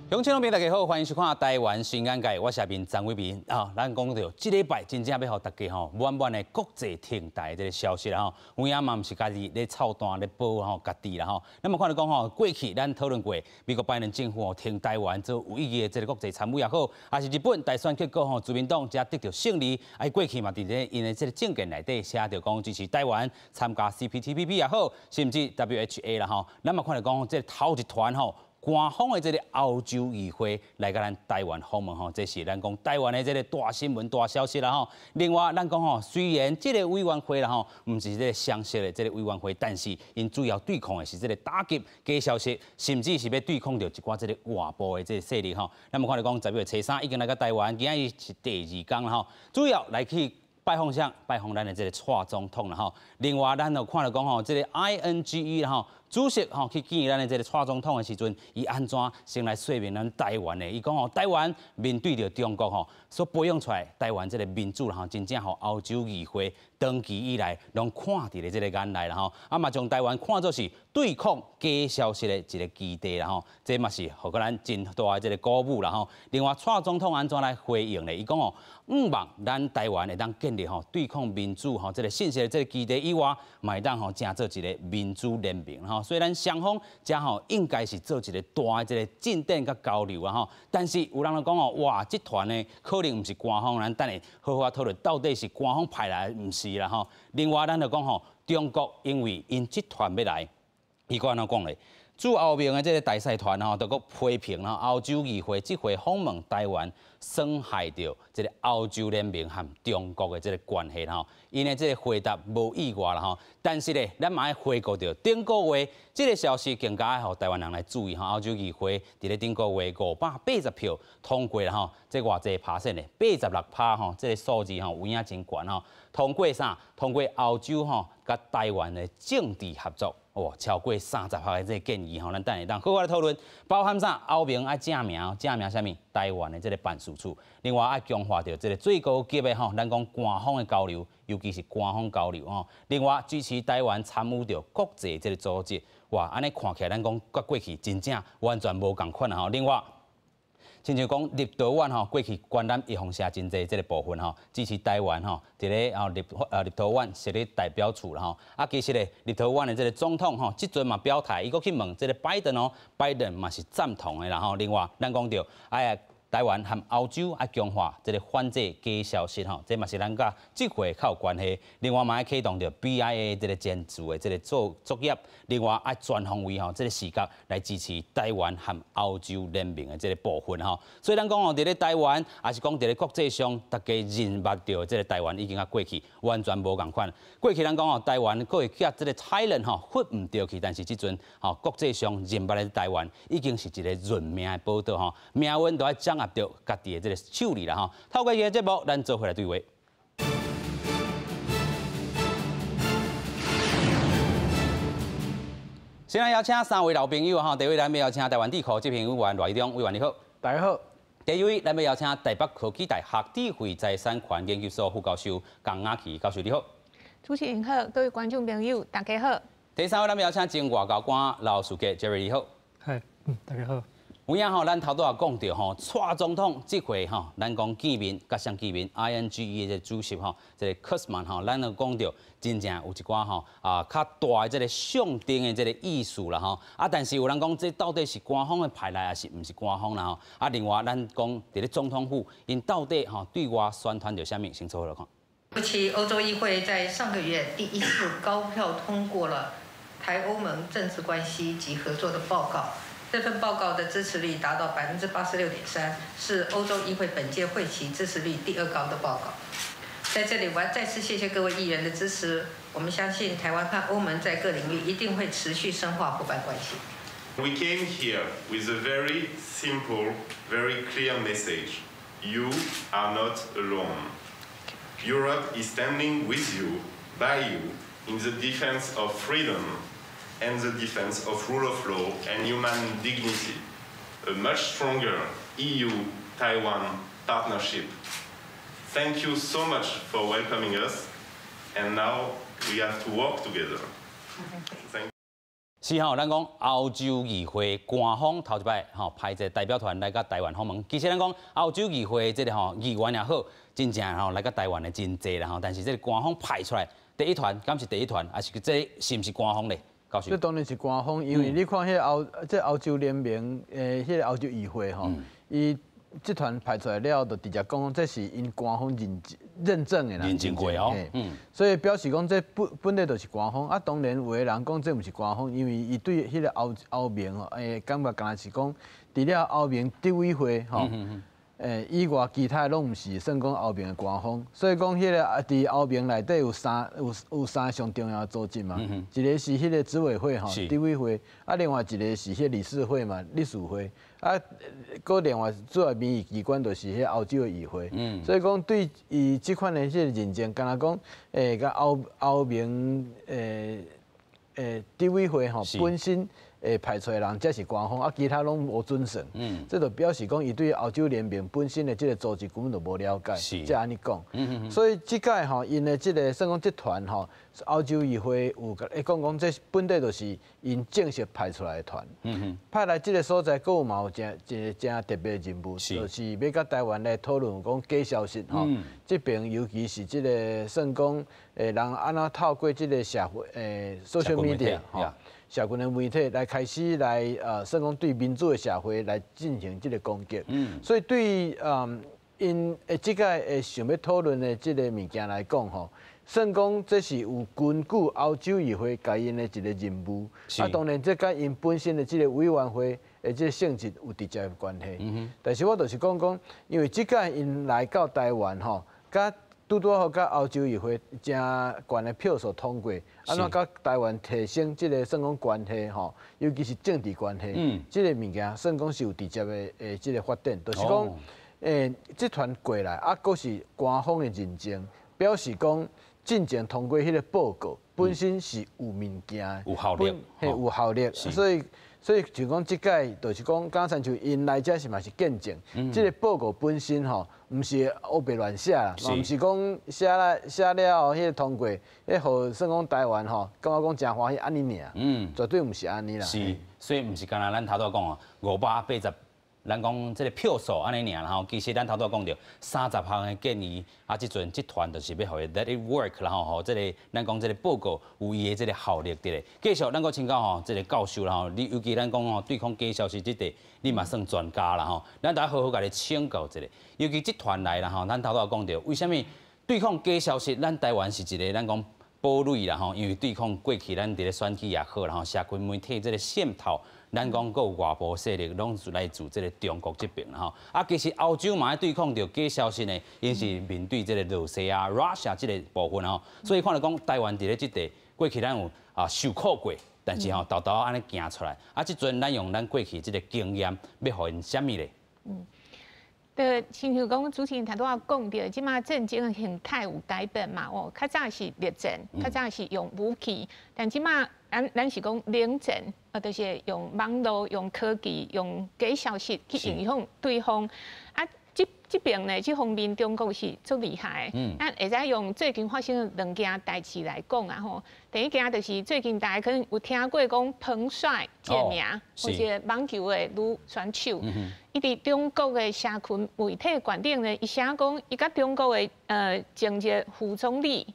鄉親朋友大家好，歡迎收看《台灣新眼界》，我是面張偉民啊。咱講著這禮拜真正欲予大家吼滿滿的國際停台這个消息啦吼，有影嘛毋是家己咧操蛋咧報吼家己啦吼。咱嘛看著講吼，過去咱討論過美國拜登政府吼停台灣做有意義的這个國際參與也好，抑是日本大選結果吼，自民黨才得著勝利，啊過去嘛佇咧𪜶的這个政見內底寫著講支持台灣參加 CPTPP 也好，甚至 WHA 啦吼。咱嘛看著講這个頭一團吼，官方的這个歐洲議會來共咱台灣訪問吼，這是咱講台灣的這个大新聞、大消息啦吼。另外，咱講吼，雖然這个委員會啦吼，毋是這个正式的這个委員會，但是𪜶主要對抗的是這个打擊假消息，甚至是欲對抗著一寡這个外部的這个勢力吼。咱嘛看著講，10月初三已經來到台灣，今仔日是第二工啦吼，主要來去拜訪啥？拜訪咱的這个蔡總統啦吼。另外，咱就看著講吼，這个 INGE 啦吼，主席吼去見咱的這个蔡總統的時陣，伊按怎先來說明咱台灣的？伊講吼，台灣面對著中國吼所培養出來台灣這个民主啦吼，真正予歐洲議會長期以來攏看佇咧這个眼內啦吼。啊嘛將台灣看作是對抗假消息的一个基地啦吼，這嘛是予咱真大的這个鼓舞啦吼。另外，蔡總統按怎來回應咧？伊講吼，向望咱台灣會當建立吼對抗民主吼這个信息的這个基地以外，嘛會當吼成做一个民主聯盟吼。所以咱雙方遮吼應該是做一个大的這个進展佮交流啊吼。但是有人就講吼，哇，這團呢可能毋是官方，咱等下好好討論到底是官方派來毋是啦吼。另外，咱就講吼，中國因為𪜶這團欲來，伊閣按怎講咧？駐歐盟的這个大使團吼，就閣批評啦，歐洲議會這回訪問台灣，損害著這个歐洲聯盟和中國的這个關係吼。𪜶的這个回答無意外啦吼，但是咧，咱嘛愛回顧著頂個月這个消息，更加愛予台灣人來注意吼。歐洲議會佇咧頂個月580票通過啦吼，這偌濟趴數咧？86趴吼，這个數字吼有影真懸吼。通過啥？通過歐洲吼佮台灣的政治合作。哇，超過30項的這个建議吼，咱等下當好好來討論，包含啥？歐盟愛正名，正名啥物？台灣的這个辦事處。另外愛強化著這个最高級的吼，咱講官方的交流，尤其是官方交流吼。另外支持台灣參與著國際這个組織。哇，按呢看起來，咱講佮過去真正完全無仝款啊吼。另外，親像講立陶宛吼，過去關咱一方寫真濟這个部分吼，支持台灣吼，佇咧啊立陶宛設立代表處啦吼。啊，其實咧，立陶宛的這个總統吼，這陣嘛表態，伊閣去問這个拜登哦，拜登嘛是贊同的啦吼。另外，咱講著哎，台灣和歐洲愛強化這个反制假消息吼，這嘛是咱佮這回較有關係。另外嘛愛啟動著 BIA 這个簽注的這个作作業。另外愛全方位吼這个視角來支持台灣和歐洲聯盟的這个部分吼。所以咱講吼，佇咧台灣，抑是講佇咧國際上，大家認捌著這个台灣已經佮過去完全無仝款。過去咱講吼，台灣閣會佮這个 Thailand 吼混毋著去，但是這陣吼國際上認捌的台灣已經是一个認命的寶島吼，命運都愛掌握著家己的這个手裡啦吼。透過這个節目，咱做伙來對話。先來邀請三位老朋友哈，第一位咱欲邀請台灣智庫執行委員賴中委員你好，大家好。第二位咱欲邀請台北科技大學智慧財產權研究所副教授江雅琪教授你好，主持人好，各位觀眾朋友大家好。第三位咱欲邀請前外交官劉士傑 Jerry 你好，嗨，大家好。有影吼，咱頭拄仔講著吼，蔡總統這回吼，咱講見面，佮誰見面，INGE 的主席吼，這个 Kuzman 吼，咱就講著真正有一寡吼啊較大的這个象徵的這个意思啦吼。啊，但是有人講這到底是官方的派來，抑是毋是官方啦吼？啊，另外咱講佇咧總統府，𪜶到底吼對外宣傳著啥物？先做伙來看。尤其歐洲議會在上個月第一次高票通過了台歐盟政治關係及合作的報告。這份報告的支持率達到86.3%，是歐洲議會本屆會期支持率第二高的報告。在這裡，我要再次謝謝各位議員的支持。我們相信台灣和歐盟在各領域一定會持續深化夥伴關係。 We came here with a very simple, very clear message. You are not alone. Europe is standing with you, by you, in the defense of freedom and the defense of rule of law and human dignity. A much stronger EU-Taiwan partnership. Thank you so much for welcoming us, and now we have to work together. Thank 是吼，咱講歐洲議會官方頭一擺吼派一個代表團來到台灣訪問。其實咱講歐洲議會這個吼議員也好，真正吼來到台灣的真濟啦吼。但是這個官方派出來第一團，敢是第一團，還是這是毋是官方咧？教授。這當然是官方，因為你看彼個這歐洲聯盟彼個歐洲議會吼，伊這團派出來了後，就直接講這是𪜶官方認證的啦。認證過哦。所以表示講這本來就是官方。啊，當然有的人講這毋是官方，因為伊對彼個歐盟吼，感覺敢若是講，除了歐盟執委會吼，以外，其他攏毋是算講歐盟的官方。所以講彼個佇歐盟內底有三上重要的組織嘛，一個是彼個執委會吼，執委會，啊，另外一個是彼個理事會嘛，理事會。啊，閣另外主要民意機關就是彼歐洲的議會，所以講對伊這款的這個認證，敢若講，佮歐盟執委會吼本身派出來的人才是官方，啊，其他攏無準算。這就表示講，伊對歐洲聯盟本身的這個組織根本就無了解，才按呢講。所以這擺吼，𪜶的這個算講這團吼，歐洲議會有共伊講講，這本底就是𪜶正式派出來的團。派來這個所在，閣有嘛有誠一个誠特別的任務，就是欲佮台灣來討論講假消息吼。這邊尤其是這個算講，人按怎透過這個社會social media 吼。社群的媒體來開始來算講對民主的社會來進行這個攻擊。所以對𪜶這擺想欲討論的這個物件來講吼，算講這是有根據歐洲議會共𪜶的一個任務。啊，當然這佮𪜶本身的這個委員會的這個性質有直接的關係。但是我就是講講，因為這擺𪜶來到台灣吼，佮拄拄好佮歐洲議會誠懸的票數通過，按怎佮台灣提升這個算講關係吼，尤其是政治關係，這個物件算講是有直接的這個發展，就是講，這團過來啊，閣是官方的認證，表示講進前通過彼個報告本身是有物件，有效力，嘿，有效力，所以就講這擺就是講，敢親像𪜶來遮是嘛是見證，這個報告本身吼，毋是烏白亂寫啦，毋是講寫了寫了後彼個通過，彼予算講台灣吼，感覺講誠歡喜按呢爾，絕對毋是按呢啦。是，所以毋是干焦咱頭拄講哦，580，咱講這個票數按呢爾啦吼，其實咱頭拄講著30項的建議，啊，這陣這團就是欲予伊 let it work 啦吼，這個咱講這個報告有伊的這個效力佇咧。繼續咱閣請教吼，這個教授啦吼，你尤其咱講吼對抗假消息這塊，你嘛算專家啦吼，咱著愛好好共你請教一下。尤其這團來啦吼，咱頭拄講著，為啥物對抗假消息，咱台灣是一個咱講堡壘啦吼，因為對抗過去咱佇咧選舉也好啦吼，社群媒體這個滲透。咱講閣有外部勢力，攏是來自這個中國這邊啦吼。啊，其實歐洲嘛愛對抗著假消息呢，𪜶是面對這個羅西亞、Russia 這個部分吼。所以看著講台灣佇咧這塊過去咱有啊受苦過，但是吼沓沓按呢行出來。啊，這陣咱用咱過去這個經驗，欲予𪜶啥物咧？對，親像講主持人頭拄仔講著，這馬戰爭的形態有改變嘛？哦，較早是陸戰，較早是用武器，但這馬咱是講冷戰，啊，就是用網路、用科技、用假消息去影響對方。啊，這邊呢，這方面中國是足厲害的。咱會使用最近發生的兩件代誌來講啊吼。第一件就是最近大家可能有聽過講彭帥這個名，或者網球的女選手，伊佇中國的社群媒體觀點呢，伊寫講伊佮中國的前一個副總理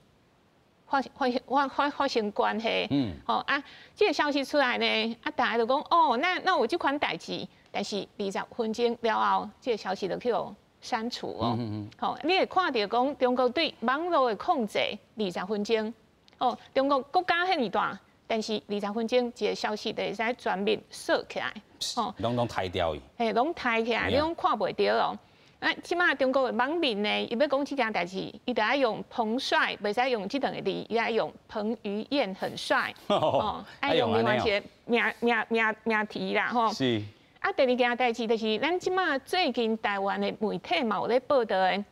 發生關係。吼啊，這個消息出來呢，啊，大家就講哦，那有這款代誌，但是20分鐘了後，這個消息就去予刪除哦。吼，你會看著講中國對網路的控制，二十分鐘，哦，中國國家遐爾大，但是二十分鐘一個消息就會使全面鎖起來，哦，攏刣掉去，嘿，攏刣起來，你攏看袂著哦。啊，這馬中國的網民呢，伊欲講這件代誌，伊就愛用彭帥，袂使用這兩個字，伊愛用彭於晏很帥，哦，愛用另外一個名詞啦，吼。啊，第二件代誌就是咱這馬最近台灣的媒體嘛有咧報道的，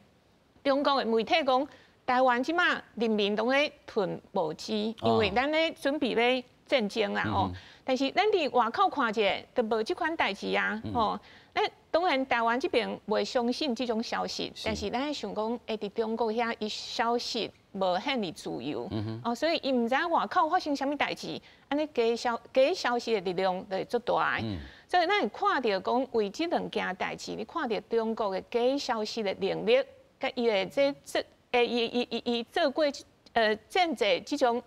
中國的媒體講台灣這馬人民攏咧囤物資，因為咱咧準備咧戰爭啦，吼。但是咱佇外口看者，就無這款代誌啊，吼。咱當然台灣這邊袂相信這種消息，但是咱想講，會佇中國遐伊消息無遐爾自由，哦，所以伊毋知影外口發生啥物代誌，按呢假消息的力量就會足大的。所以咱會看著講，為這兩件代誌，你看著中國的假消息的能力，佮伊的這這欸伊伊伊伊做過戰爭這種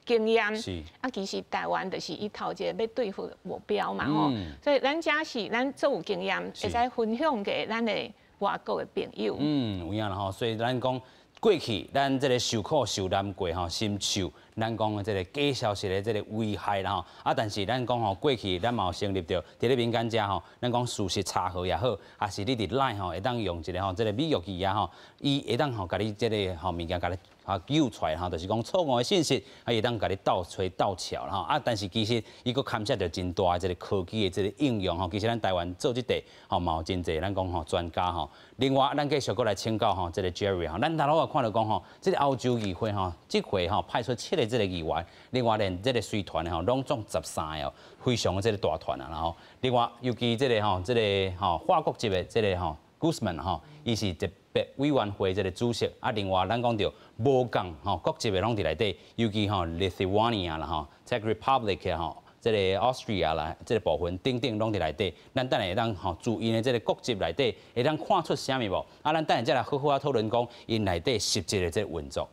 經驗，啊，其實台灣就是伊頭一个欲對付的目標嘛吼，所以咱遮是咱足有經驗，會使分享給咱的外國的朋友。嗯，有影啦吼，所以咱講過去咱這个受苦受難過吼，深受咱講的這个假消息的這个危害啦吼。啊，但是咱講吼，過去咱嘛有成立著佇咧民間遮吼，咱講事實查核也好，抑是你佇 LINE 吼會當用一个吼這个美玉機啊吼，伊會當吼共你這个吼物件共你啊揪出來吼，就是講錯誤的信息，啊會當共你鬥揣鬥撨啦吼。啊，但是其實伊閣牽涉著真大的這个科技的這个應用吼。其實咱台灣做這塊吼嘛有真濟咱講吼專家吼。另外，咱繼續閣來請教吼這个 Jerry 吼，咱頭拄仔看著講吼，這个歐洲議會吼，這回吼派出七个這个議員，另外連這个隨團的吼攏總13個哦，非常的這个大團啊，然後另外尤其這个吼這个吼法國籍的這个吼 Guzman 吼，伊是特別委員會這个主席，啊，另外咱講著無仝吼國籍的攏佇內底，尤其吼 Lithuania 啦吼，Czech Republic 吼，這个 Austria 啦，這个部分等等攏佇內底，咱等下會當吼自𪜶的這个國籍內底會當看出啥物無？啊，咱等下再來好好仔討論講𪜶內底實際的這个運作。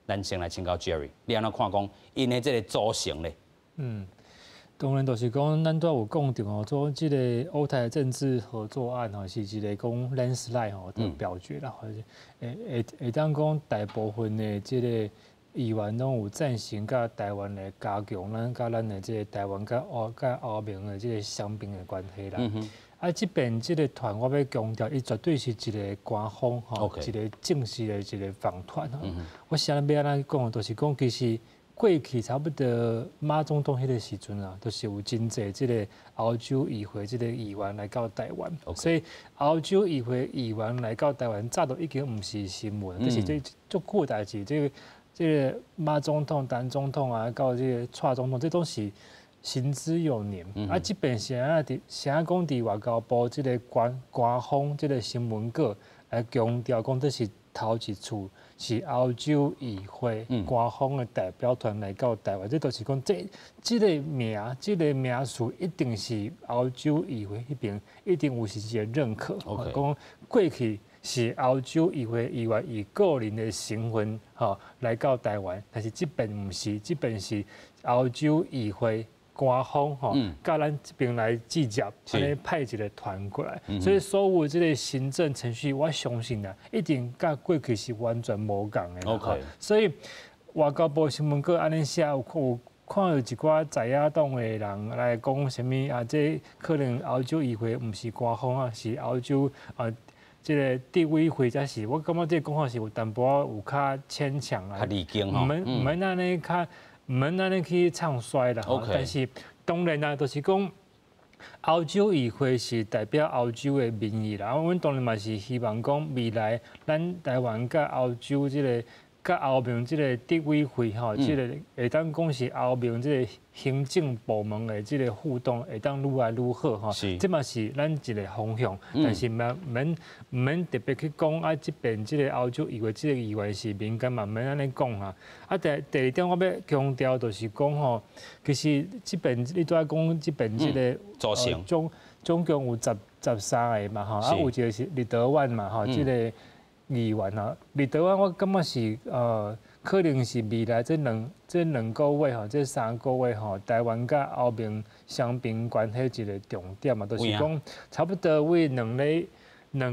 咱先來請教 Jerry，你按怎看講𪜶的這个組成咧？嗯，當然就是講，咱拄仔有講著吼，做這个歐台政治合作案吼，是一个講 landslide 吼的表決啦，或者會會會當講大部分的這个議員攏有贊成佮台灣來加強咱佮咱的這个台灣佮歐盟的這个雙邊的關係啦。啊，這邊這个團我欲強調，伊絕對是一个官方吼，一个正式的一个訪團吼。我啥欲按怎講，就是講其實過去差不多馬總統彼个時陣啊，就是有真濟這个歐洲議會這个議員來到台灣，所以歐洲議會議員來到台灣，早都已經毋是新聞，就是這足久代誌，這個馬總統、陳總統啊，到這个蔡總統，這攏是行之有年。啊，這邊是按怎佇是按怎講佇外交部這个官方這个新聞稿來強調講，這是頭一次是歐洲議會官方的代表團來到台灣，這就是講這個名詞一定是歐洲議會彼邊一定有是一个認可。講過去是歐洲議會議員以個人的身份吼來到台灣，但是這邊毋是，這邊是歐洲議會官方吼，佮咱這邊來直接按呢派一个團過來，所以所有這个行政程序，我相信啊，一定佮過去是完全無仝的。 所以外交部新聞稿按呢寫，有看著一寡在野黨的人來講啥物啊？這可能歐洲議會毋是官方啊，是歐洲啊。這个執委會才是，我感覺這个講法是有淡薄仔有較牽強啊，較離經吼，毋免按呢較，毋免按呢去唱衰啦。但是當然啦，就是講歐洲議會是代表歐洲的民意啦。阮當然嘛是希望講未來咱台灣佮歐洲這个佮歐盟這个執委會吼，這个會當講是歐盟這个行政部門的這个互動會當愈來愈好吼。這嘛是咱一个方向，但是毋免特別去講啊，這邊這个歐洲議會這个議員是民間嘛，毋免按呢講哈。啊，第二點我欲強調就是講吼，其實這邊你拄仔講這邊這个組成總共有13個嘛吼，啊有一个是立陶宛嘛吼，這个議員啊，立陶宛我感覺是可能是未來這兩個月吼，這3個月吼，台灣佮歐盟雙邊關係一个重點嘛，就是講差不多為2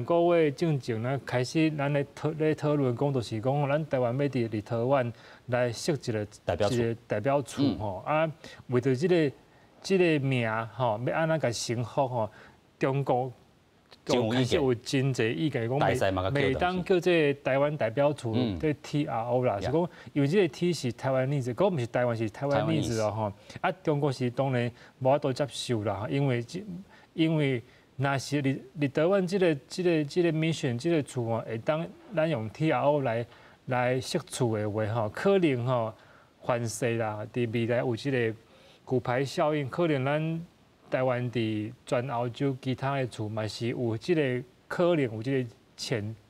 個月進前咧開始，咱咧討論講，就是講咱台灣欲佇立陶宛來設一个代表處一个代表處吼，啊，為著這個名吼，欲按怎共稱呼吼，中國開始有真濟意見講，袂當叫這个台灣代表處，這 TRO 啦，是講因為這个 T 是 Taiwanese，講毋是台灣是 Taiwanese 哦吼。啊，中國是當然無法度接受啦，因為若是立陶宛這個 mission 這个處吼，會當咱用 TRO 來設處的話吼，可能吼反勢啦，佇未來有這个骨牌效應，可能咱。台灣佇全歐洲其他的處嘛是有這个可能，有這个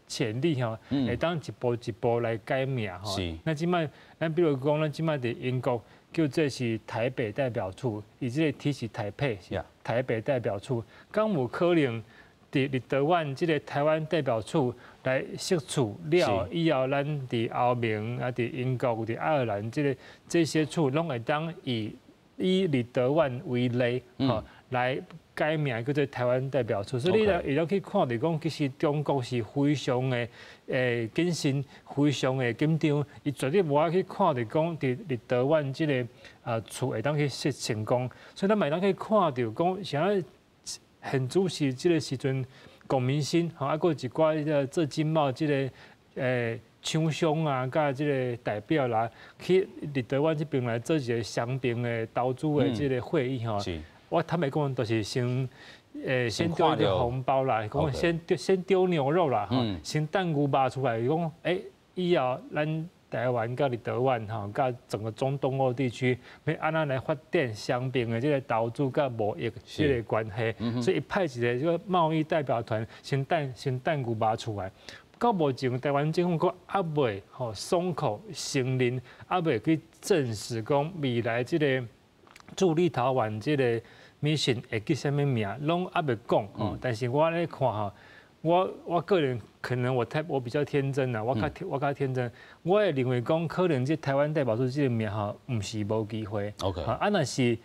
潛力吼，會當一步一步來改名吼。那這擺咱比如講，咱這擺佇英國叫做是台北代表處，伊這个 T 是台北，是台北代表處，敢有可能佇立陶宛這个台灣代表處來設處了以後，咱佇歐盟啊，佇英國、佇愛爾蘭這个這些處，攏會當以立陶宛為例，吼來改名叫做台灣代表處。所以你來會當去看著講，其實中國是非常的謹慎，非常的緊張，伊絕對無愛去看著講佇立陶宛這个處會當去設成功。所以咱嘛會當去看著講，啥現主時這个時陣，龔明鑫吼，啊，閣有一寡這个做經貿這个廠商啊，佮這个代表啦，去立陶宛這邊來做一个雙邊的投資的這个會議吼。我坦白講，就是先丟一個紅包啦，講先丟牛肉啦，吼，先等牛肉出來，講以後咱台灣佮立陶宛吼，佮整個中東歐地區，欲按怎來發展雙邊的這个投資佮貿易這个關係，所以伊派一个這个貿易代表團，先等牛肉出來。到目前，台灣政府閣猶未吼鬆口承認，猶未去證實講未來這个駐立陶宛這个 mission 會叫啥物名，攏猶未講吼。但是我咧看吼，我個人可能我比較天真啦，我較天真，我會認為講可能這台灣代表處這个名吼，毋是無機會。 啊，若是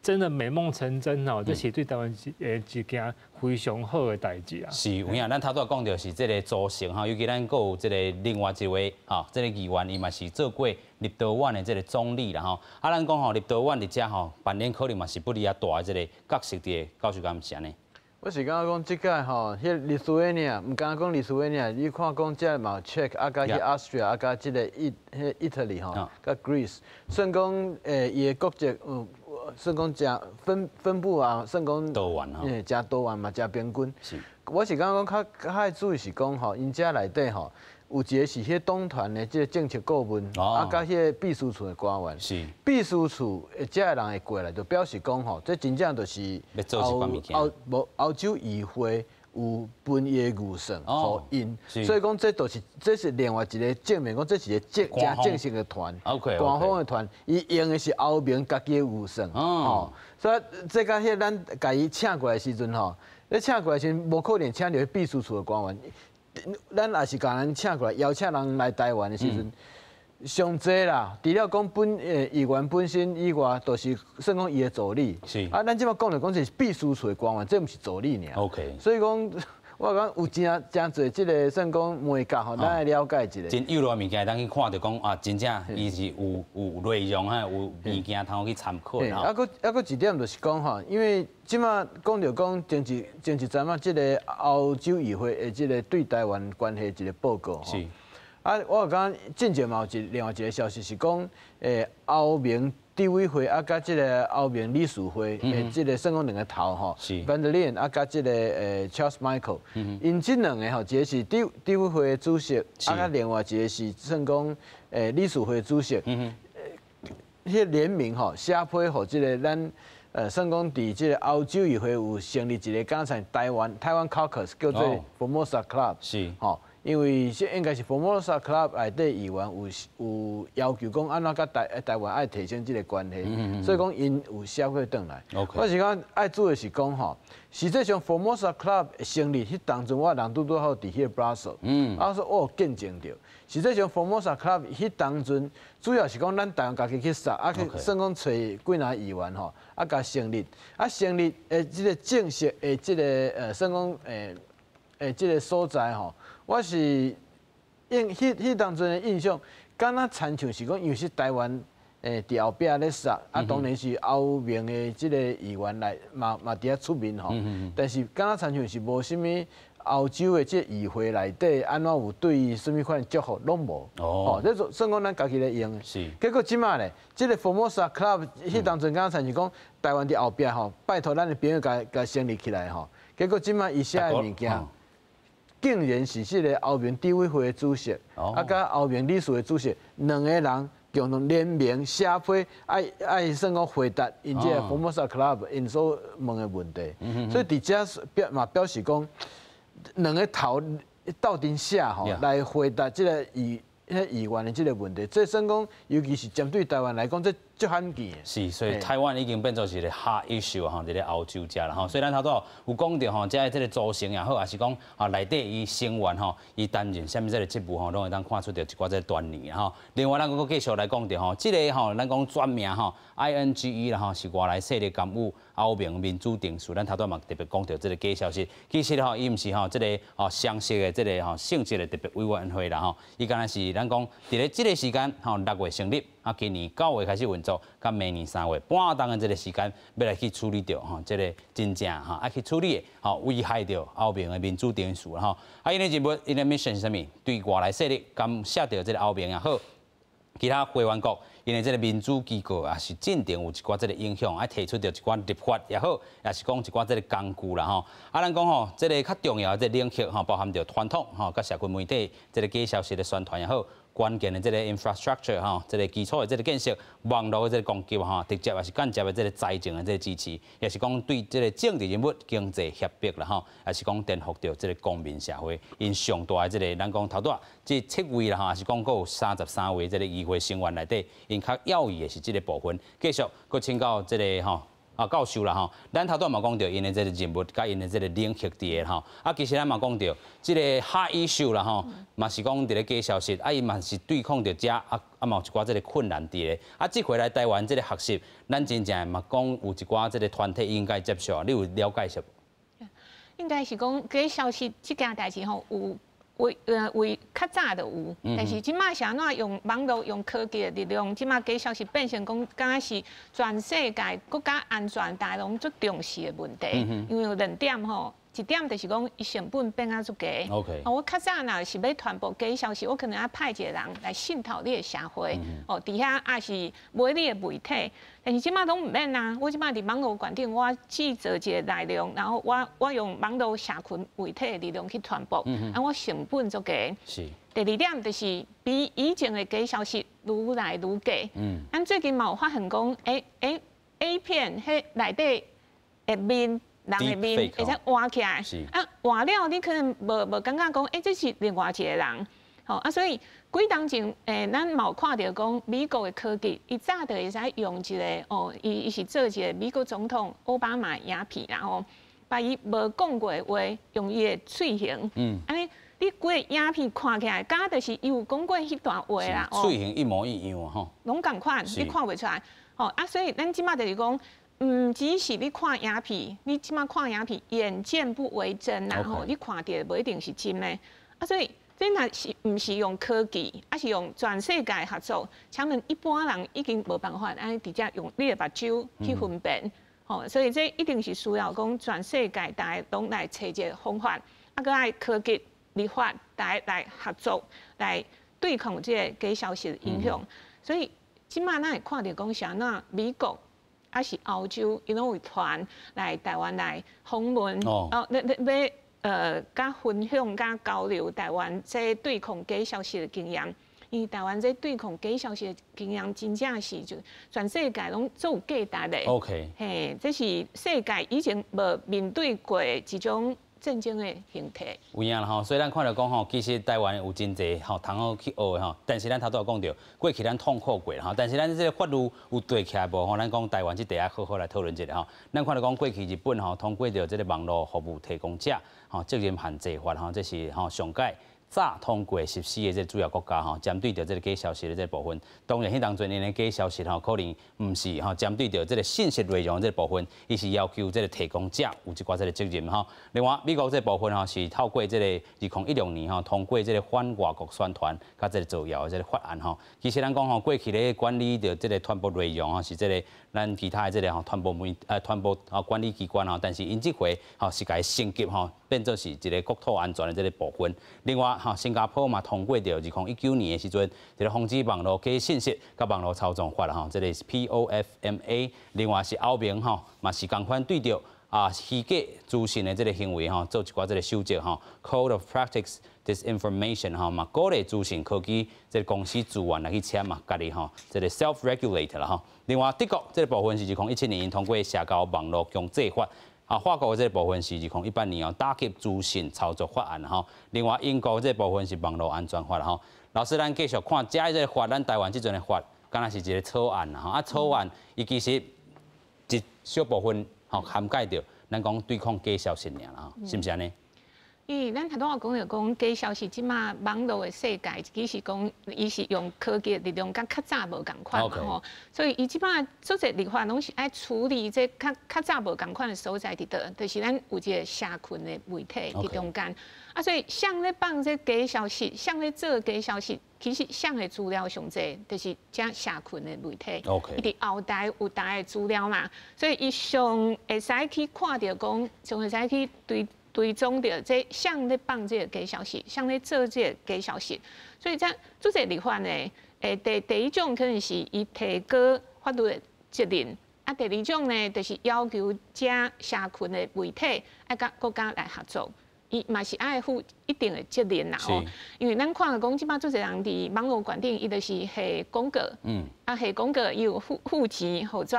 真的美夢成真哦，這是對台灣一件非常好的代誌啊。是有影，咱頭拄仔講著是這个組成吼，尤其咱閣有這个另外一位吼，這个議員伊嘛是做過立陶宛的這个總理啦吼。啊，咱講吼，立陶宛佇遮吼扮演可能嘛是不離啊大的這个角色佇個，教授敢毋是按呢？我是感覺講這屆吼，彼立陶宛爾，毋敢講立陶宛爾，你看講這嘛 Czech 啊，佮彼 Austria 啊，佮這个彼 Italy 吼，佮 Greece，算講伊的國籍算講誠分布啊，算講多元吼，誠多元嘛，誠平均。我是感覺講較愛注意是講吼，𪜶遮內底吼，有一个是彼黨團的這个政策顧問，啊，佮彼个秘書處的官員。秘書處的遮的人會過來，就表示講吼，這真正就是歐無歐洲議會有分伊的預算予𪜶，所以講這就是這是另外一个證明，講這是一个正誠正式的團，官方的團，伊用的是歐盟家己的預算，吼，所以這佮彼咱共伊請過來的時陣吼，咧請過來時陣，無可能請著彼秘書處的官員。咱也是共人請過來，邀請人來台灣的時陣，上濟啦，除了講本議員本身以外，就是算講伊的助理。啊，咱這擺講的講是秘書處的官員，這毋是助理爾。 所以講，我講有誠誠濟這个算講眉角吼，咱愛了解一下。真有的物件，當去看著講啊，真正伊是有內容哈，有物件通去參考。啊，閣啊閣一點就是講吼，因為這擺講著講前一陣仔，這个歐洲議會的這个對台灣關係一个報告吼。啊，我感覺進前嘛有另外一个消息是講，歐盟執委會啊，佮這个歐盟理事會的這个算講兩个頭吼，Von der Leyen 啊，佮這个Charles Michel，𪜶這兩个吼，一个是執委會的主席，啊，佮另外一个是算講理事會主席，彼聯名吼寫批予這个咱算講佇這个歐洲議會有成立一个敢像台灣 Caucus 叫做 Formosa Club，吼。因為這應該是 Formosa Club 內底議員有要求講，按怎佮台灣愛提升這个關係，所以講𪜶有寫過轉來。我是講愛注意是講吼，實際上 Formosa Club 成立彼當陣，我人拄拄好佇彼个 Brussels，啊說我有見證著。實際上 Formosa Club 彼當陣主要是講咱台灣家己去殺，啊去算講揣幾若議員吼，啊共成立，啊成立的這个正式的這个算講這个所在吼。我是印彼彼當陣的印象，敢若親像是講，因為是台灣佇後壁咧殺，啊當然是歐盟的這个議員來嘛佇遐出面吼。但是敢若親像是無啥物歐洲的這議會內底，按怎有對伊啥物款的祝福，攏無。哦，這算講咱家己咧用的。結果這擺咧，這个 Formosa Club 彼當陣敢若親像講台灣佇後壁吼，拜託咱的朋友共成立起來吼。結果這擺伊寫的物件，竟然是這个歐盟執委會的主席，啊，佮歐盟理事會主席兩个人佇共同聯名寫批，愛愛算講回答𪜶這个 Formosa Club 𪜶所問的問題。所以佇遮表嘛表示講，兩个頭鬥陣寫吼，來回答這个彼議員的這个問題，這算講，尤其是針對台灣來講，這足罕見的。是，所以台灣已經變做是一个 hot issue 吼，佇咧歐洲遮啦吼。所以咱頭拄有講著吼，這這个組成也好，抑是講啊內底伊成員吼，伊擔任啥物這个職務吼，攏會當看出著一寡這个端倪吼。另外，咱閣繼續來講著吼，這个吼，咱講全名吼，INGE 啦吼，是外來勢力干預歐盟民主程序。咱頭拄嘛特別講著這个假消息，其實吼，伊毋是吼這个吼詳細的這个吼性質的特別委員會啦吼，伊敢若是咱講佇咧這个時間吼6月成立。啊，今年9月開始運作，佮明年3月半冬的這个時間，欲來去處理著吼，這个真正吼愛去處理的吼，危害著歐盟的民主程序吼。啊，𪜶的任務，𪜶的 mission 是啥物？對外來勢力干涉著這个歐盟也好，其他會員國，𪜶的這个民主機構也是進程有一寡這个影響，愛提出著一寡立法也好，抑是講一寡這个工具啦吼。啊，咱講吼，這个較重要的這个領域吼，包含著傳統吼，佮社群媒體這个假消息的宣傳也好。關鍵的這个 infrastructure 吼，這个基礎的這个建設，網路的這个攻擊吼，直接抑是間接的這个財政的這个支持，抑是講對這个政治人物經濟脅迫啦吼，抑是講顛覆著這个公民社會，𪜶上大的這个，咱講頭拄仔這七位啦吼，抑是講閣有33位這个議會成員內底，𪜶較要意的是這个部分。繼續閣請教這个吼。啊，教授啦吼，咱頭拄嘛講著𪜶的這个任務佮𪜶的這个領域佇个吼，啊，其實咱嘛講著這个 hot issue 啦吼，嘛是講佇咧假消息，啊，伊嘛是對抗著遮啊啊嘛有一寡這个困難佇个，啊，這回來台灣這个學習，咱真正嘛講有一寡這个團體應該接受，你有了解是無？應該是講假消息這件代誌吼，有為為較早就有，但是這馬是按怎用網路用科技的力量，這馬假消息變成講，敢若是全世界國家安全大家攏足重視的問題。因為有兩點吼，一點就是講伊成本變啊足低。 我較早若是欲傳播假消息，我可能愛派一個人來滲透你的社會，哦，佇遐抑是買你的媒體。但是這馬攏毋免啊，我這馬佇網路懸頂，我製造一个內容，然後我用網路社群媒體的力量去傳播，啊，我成本足低。第二點就是比以前的假消息愈來愈假。咱最近嘛有發現講，A 片彼內底的面，人的面會使換起來，啊換了你可能無感覺講，欸，這是另外一個人，吼啊，所以幾當前，咱嘛有看著講美國的科技，伊早就會使用一个哦，伊是做一个美國總統奧巴馬影片，然後把伊無講過的話，用伊的喙型，按呢你規个影片看起來，敢就是伊有講過彼段話啦，喙型一模一樣吼，攏仝款，你看袂出來，吼啊，所以咱這馬就是講，毋只是你看影片，你這馬看影片，眼見不為真啦吼，你看著無一定是真的，啊，所以這若是毋是用科技，抑是用全世界合作，請問一般人已經無辦法按呢直接用你的目睭去分辨，吼，所以這一定是需要講全世界大家攏來揣一个方法，啊，閣愛科技立法，大家來合作來對抗這个假消息的影響。所以這馬咱會看著講是按怎美國。抑是歐洲，𪜶攏有團來台灣來訪問，哦，欲佮分享、佮交流台灣這對抗假消息的經驗。因為台灣這對抗假消息的經驗，真正是就全世界攏足有價值的。 嘿，這是世界以前無面對過的一種戰爭的形態。有影啦吼，所以咱看著講吼，其實台灣有真濟吼通好去學的吼，但是咱頭拄仔講著，過去咱痛苦過吼，但是咱這個法律有綴起來無吼？咱講台灣這塊愛好好來討論一下吼。咱看著講過去日本吼通過著這個網路服務提供者吼責任限制法吼，這是吼上屆早通過實施的這個主要國家吼，針對著這個假消息的這個部分，當然彼當陣𪜶的假消息吼，可能毋是吼針對著這個信息內容這個部分，伊是要求這個提供者有一寡這個責任吼。另外，美國這個部分吼是透過這個2016年吼通過這個反外國宣傳佮這個造謠的這個法案吼。其實咱講吼，過去咧管理著這個傳播內容吼是這個咱其他的這個吼傳播啊管理機關吼，但是𪜶這回吼是共伊升級吼，變做是一个國土安全的這个部分。另外，吼，新加坡嘛通過著2019年的時陣，這个防止網路假信息佮網路操縱法吼，這个是 POFMA。另外是歐盟吼，嘛是仝款對著虛假資訊的這个行為吼，做一寡這个守則吼，Code of Practice Disinformation 吼，嘛鼓勵資訊科技這个公司自願來去簽嘛，家己吼這个 self-regulate 啦吼。另外，德國這个部分是2017年𪜶通過社交網路強制法。法國這个部分是2018年哦，打擊資訊操作法案吼。另外，英國這个部分是網路安全法吼。老師，咱繼續看這個法，咱台灣這陣的法，敢若是一个草案啦吼。草案伊其實一小部分吼涵蓋著，咱講對抗假消息爾啦吼，是毋是按呢？因為咱頭拄仔講著講假消息，這馬網路的世界其實講伊是用科技的力量，佮較早無仝款嘛吼，所以伊這馬做這立法攏是愛處理這較較早無仝款的所在佇佗，就是咱有一个社群的媒體佇中間，所以誰咧放這假消息，誰咧做假消息，其實誰的資料上濟，就是這社群的媒體，伊佇後台有台的資料嘛，所以伊上會使去看著講，上會使去對追蹤著這誰咧放這个假消息，誰咧做這个假消息，所以這做這立法呢，第一種可能是伊提高法律的責任，第二種呢，就是要求這社群的媒體愛佮國家來合作，伊嘛是愛負一定的責任啦吼。因為咱看講，這擺足濟人佇網路觀頂，伊就是下廣告，下廣告伊有付付錢，予這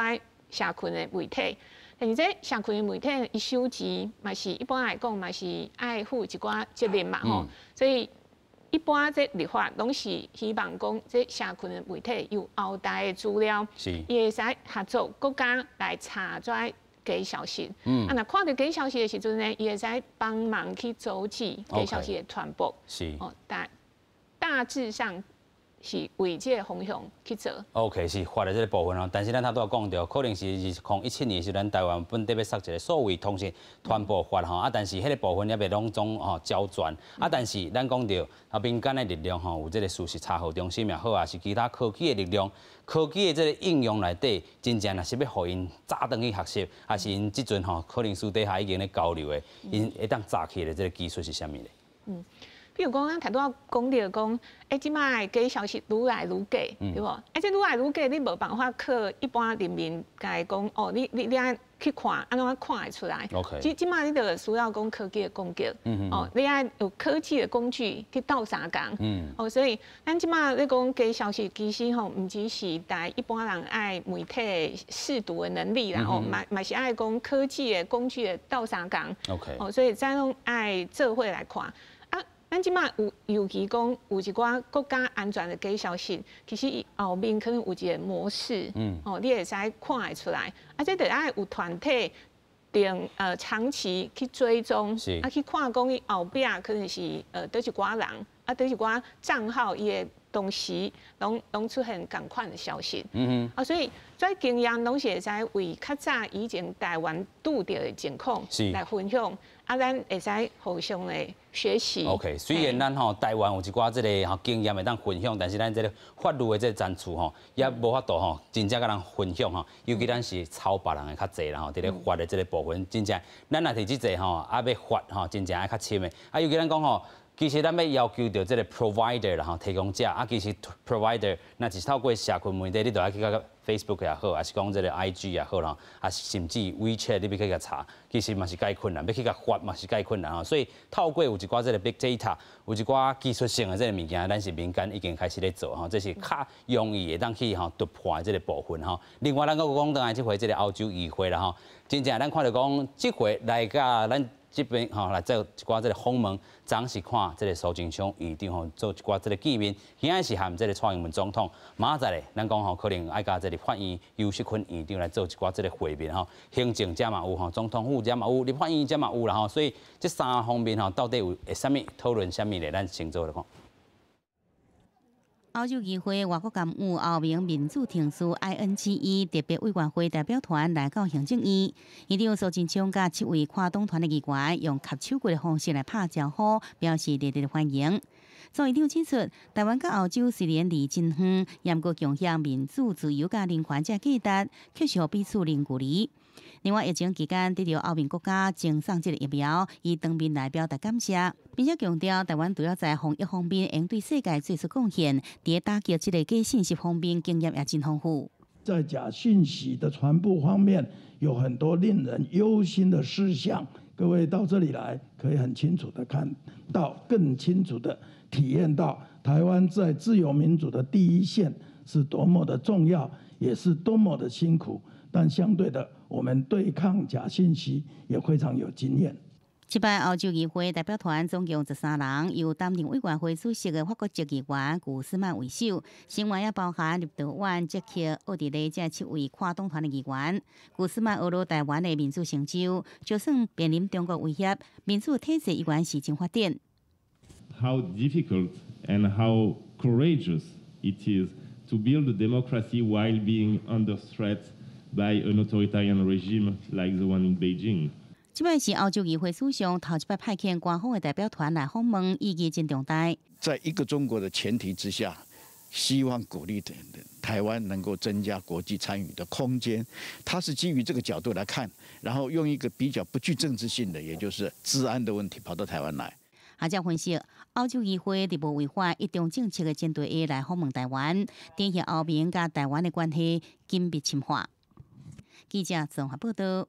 社群的媒體。但是這社群的媒體，伊收錢嘛是一般來講嘛是愛負一寡責任嘛吼，所以一般這立法攏是希望講這社群的媒體有後台的資料，伊會使合作國家來查這假消息。若看著假消息的時陣呢，伊會使幫忙去阻止假消息的傳播。哦，大致上是為這个方向去做。 OK，是法的這个部分哦。但是咱頭拄仔講著，可能是2017年時，咱台灣本地欲設一个數位通訊傳播法吼，但是彼个部分猶未攏總吼交全。但是咱講著民間的力量吼，有這个事實查核中心也好，抑是其他科技的力量，科技的這个應用內底，真正若是欲予𪜶早轉去學習，抑是𪜶這陣吼可能私底下已經咧交流的，𪜶會當早起的這个技術是啥物咧？比如講，咱頭拄仔講著講，這擺假消息愈來愈假，對無？這愈來愈假，你無辦法靠一般人民共伊講，哦，你愛去看，按怎看會出來？這擺你就需要講科技的工具，哦，你愛有科技的工具去鬥相共。哦，所以咱這擺咧講假消息，其實吼，毋只是台一般人愛媒體識讀的能力啦，吼，嘛是愛講科技的工具的鬥相共。 哦，所以這攏愛做伙來看。咱這擺有，尤其講有一寡國家安全的假消息，其實伊後面可能有一个模式，哦，你會使看會出來。這就愛有團體定長期去追蹤，去看講伊後壁可能是佗一寡人，佗一寡帳號伊的東西，攏出現仝款的消息。所以這經驗攏是會使為較早以前台灣拄著的情況來分享。咱會使互相的學習。 OK，雖然咱吼台灣有一寡這个吼經驗會當分享，但是咱這个法律的這个層次吼也無法度吼真正共人分享吼。尤其咱是抄別人的較濟啦吼，佇咧法的這个部分，真正咱若佇這濟吼欲法吼，真正愛較深的。尤其咱講吼，其實咱欲要求著這个 provider 啦吼，提供者，其實 provider 若是透過社群媒體，你就愛去共 Facebook 也好，抑是講這个 IG 也好啦，抑是甚至 WeChat 你欲去共查，其實嘛是蓋困難，欲去共罰嘛是蓋困難吼。所以透過有一寡這个 big data，有一寡技術性的這个物件，咱是民間已經開始咧做吼，這是較容易會當去吼突破的這个部分吼。另外，咱閣講轉來這回這个歐洲議會啦吼，真正咱看著講這回來共咱這邊吼來做一寡這个訪問，昨是看這个蘇貞昌院長吼做一寡這个見面，今仔是和這个蔡英文總統，明仔載咧，咱講吼可能愛共這个立法院游錫堃院長來做一寡這个會面吼，行政遮嘛有吼，總統府遮嘛有，立法院遮嘛有啦吼，所以這三方面吼到底有會啥物討論啥物咧？咱先做來看。歐洲議會外國干預歐盟民主程序 INGE 特別委員會代表團來到行政院，院長蘇貞昌佮七位跨黨團的議員用合手拳的方式來拍招呼，表示熱烈的歡迎。蘇院長指出，台灣佮歐洲雖然離真遠，毋過共享民主、自由佮人權這價值，卻是予彼此零距離。另外，疫情期間得著歐盟國家贈送這个疫苗，伊當面來表達感謝，並且強調台灣除了在防疫方面應對世界做出貢獻，佇咧打擊這个假信息方面經驗也真豐富。在假訊息的傳播方面有很多令人憂心的事項。各位到這裡來，可以很清楚的看到，更清楚的體驗到台灣在自由民主的第一線是多麼的重要，也是多麼的辛苦。但相對的，我們對抗假信息也非常有經驗。這擺歐洲議會代表團總共13人，由擔任委員會主席的法國籍議員古斯曼為首，成員也包含立陶宛、捷克、奧地利這七位跨黨團的議員。古斯曼呵咾台灣的民主成就，就算面臨中國威脅，民主體制依然是真發展。 How difficult and how courageous it is to build a democracy while being under threat by an authoritarian regime like the one in Beijing. 這擺是歐洲議會史上頭一擺派遣官方的代表團來訪問，意義真重大。在一個中國的前提之下，希望鼓勵台灣能夠增加國際參與的空間。他是基於這個角度來看，然後用一個比較不具政治性的，也就是資安的問題，跑到台灣來。學者分析，歐洲議會佇無違反一中政策的前提下來訪問台灣，展現歐盟佮台灣的關係緊密深化。記者綜合報道。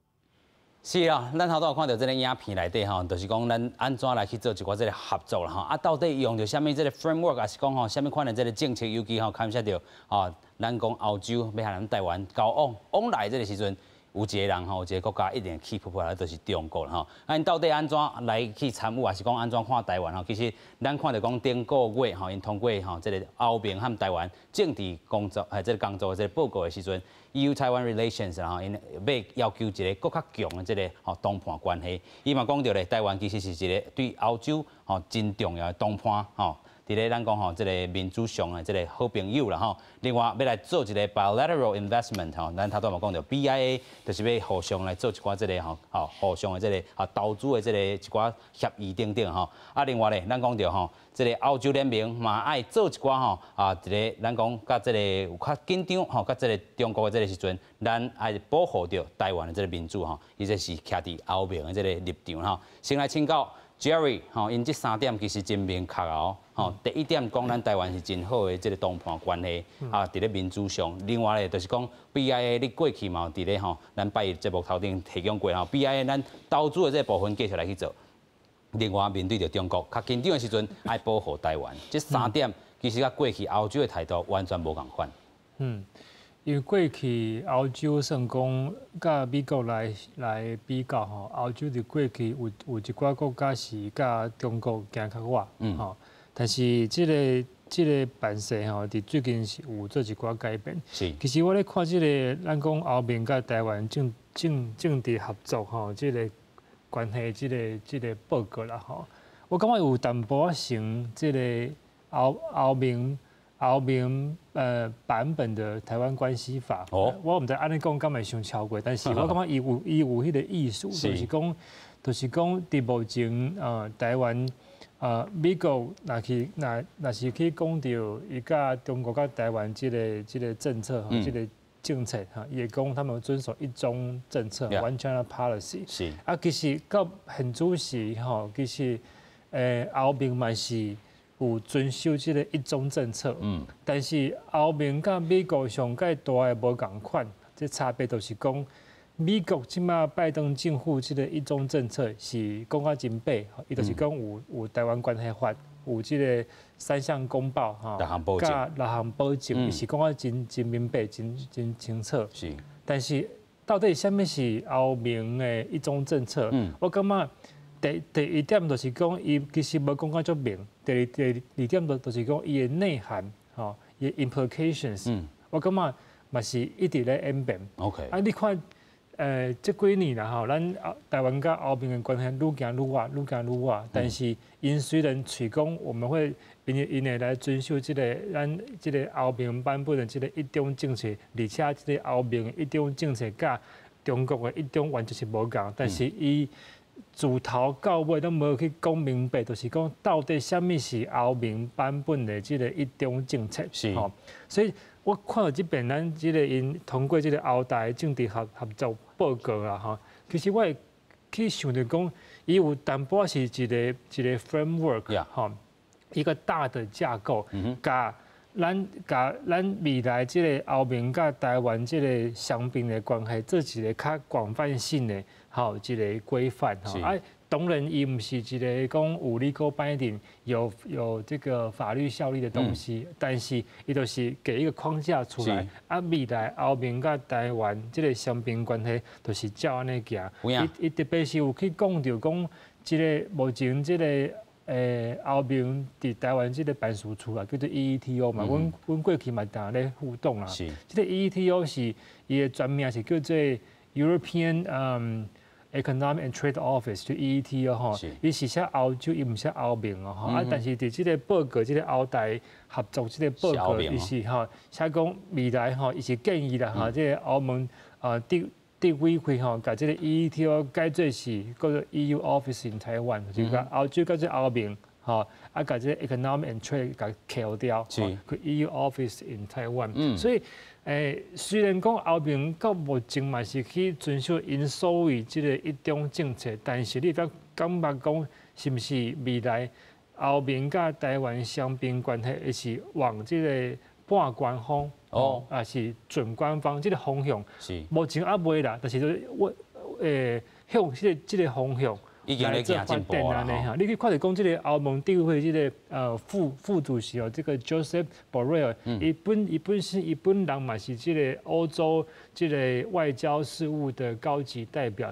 是啊，咱頭拄有看著這个影片內底吼，就是講咱按怎來去做一寡這个合作啦吼。啊，到底用著啥物這个 framework，抑是講吼啥物款的這个政策，尤其吼牽涉著吼，咱講歐洲欲佮咱台灣交往往來這个時陣，有一个人吼，有一个國家一定起伏伏來，就是中國啦吼。啊，𪜶到底按怎來去參與，抑是講按怎看台灣吼？其實咱看著講頂個月吼，𪜶通過吼這个歐盟和台灣政治工作，這个工作的這个報告的時陣，EU Taiwan Relations 吼，𪜶欲要求一个閣較強的這个吼同伴關係。伊嘛講著咧，台灣其實是一個對歐洲吼真重要的同伴吼。佇咧咱講吼，這个民主上的這个好朋友啦吼。另外，欲來做一个 bilateral investment 吼，咱頭拄嘛講著 BIA，就是欲互相來做一寡這个吼，吼互相的這个啊投資的這个一寡協議等等吼。啊，另外咧，咱講著吼，這个歐洲聯盟嘛愛做一寡吼啊，一个咱講佮這个有較緊張吼，佮這个中國的這个時陣，咱愛保護著台灣的這个民主吼，伊這是徛佇歐盟的這个立場吼。先來請教 Jerry 吼，𪜶這三點其實真明確哦。吼，第一點講咱台灣是真好的這个同伴關係，啊，佇咧民主上。另外咧，就是講 BIA 你過去嘛有佇咧吼，咱拜一節目頭頂提供過吼，BIA 咱投資的這個部分繼續來去做。另外面對著中國較緊張的時陣，愛保護台灣。這三點其實佮過去歐洲的態度完全無仝款。嗯，因為過去歐洲算講佮美國來比較吼，歐洲佇過去有一寡國家是佮中國行較倚，吼。但是這个辦勢吼，佇最近是有做一寡改變。其實我咧看這个，咱講歐盟佮台灣政治合作吼，這个關係，這个報告啦吼，我感覺有淡薄仔像這个歐盟版本的台灣關係法。我毋知按呢講敢會傷超過，但是我感覺伊有彼个意思，就是講佇目前台灣。美國若是去講著伊佮中國佮台灣這个政策吼，這个政策哈，伊會講他們遵守一中政策，One China Policy。啊，其實到現此時吼，其實歐盟嘛是有遵守這个一中政策。但是歐盟佮美國上蓋大的無仝款，這差別就是講，美國這馬拜登政府這个一中政策是講甲真白，伊就是講有台灣關係法，有這个三項公報吼，六項保證，佮六項保證，伊是講甲真真明白、真真清楚。但是到底啥物是歐盟的一中政策？我感覺第一點就是講，伊其實無講甲足明。第二點就是講，伊的內涵，吼，伊的 implications，我感覺嘛是一直咧演變。 啊，你看，這幾年啦吼，咱台灣佮歐盟的關係愈行愈倚，愈行愈倚。但是𪜶雖然喙講，我們會𪜶會來遵守這个咱這个歐盟版本的這个一中政策，而且這个歐盟一中政策佮中國的一中完全是無仝。但是伊自頭到尾攏無去講明白，就是講到底啥物是歐盟版本的這个一中政策。吼，所以我看著這邊咱這个𪜶通過這个歐台政治合作報告啦，吼，其實我會去想著講，伊有淡薄仔是一个一个 framework，吼，一個大的架構，佮咱共咱未來這个歐盟佮台灣這个雙邊的關係，做一个較廣泛性的吼一个規範吼。啊，當然伊毋是一个講有 legal binding 有這個法律效力的東西，但是伊就是給一個框架出來。啊，未來歐盟佮台灣這个雙邊關係，就是照按呢行。伊特別是有去講著講，這个目前這个歐盟佇台灣這个辦事處啊，叫做 EETO 嘛，阮過去嘛定咧互動啦。這个 EETO 是伊的全名是叫做 European Economic and Trade Office，就 EETO 吼。伊是寫歐洲，伊毋寫歐盟哦吼。啊，但是佇這个報告，這个歐台合作這个報告，伊是吼寫講未來吼，伊是建議啦吼，這个歐盟啊執委會吼，共這个 EETO 改做是叫做 EU Office in Taiwan，就共歐洲改做歐盟，吼，啊，共這个 Economic and Trade 共扣掉，叫 EU Office in Taiwan。所以，雖然講歐盟到目前嘛是去遵守𪜶所謂這个一中政策，但是你敢感覺講是毋是未來歐盟佮台灣雙邊關係會是往這个半官方？哦，抑是準官方這个方向，目前猶未啦，但是說我向這个方向來做發展按呢哈。你去看著講這个歐盟執委會這个副主席哦，這个 Josep Borrell，伊本人嘛是這个歐洲這个外交事務的高級代表，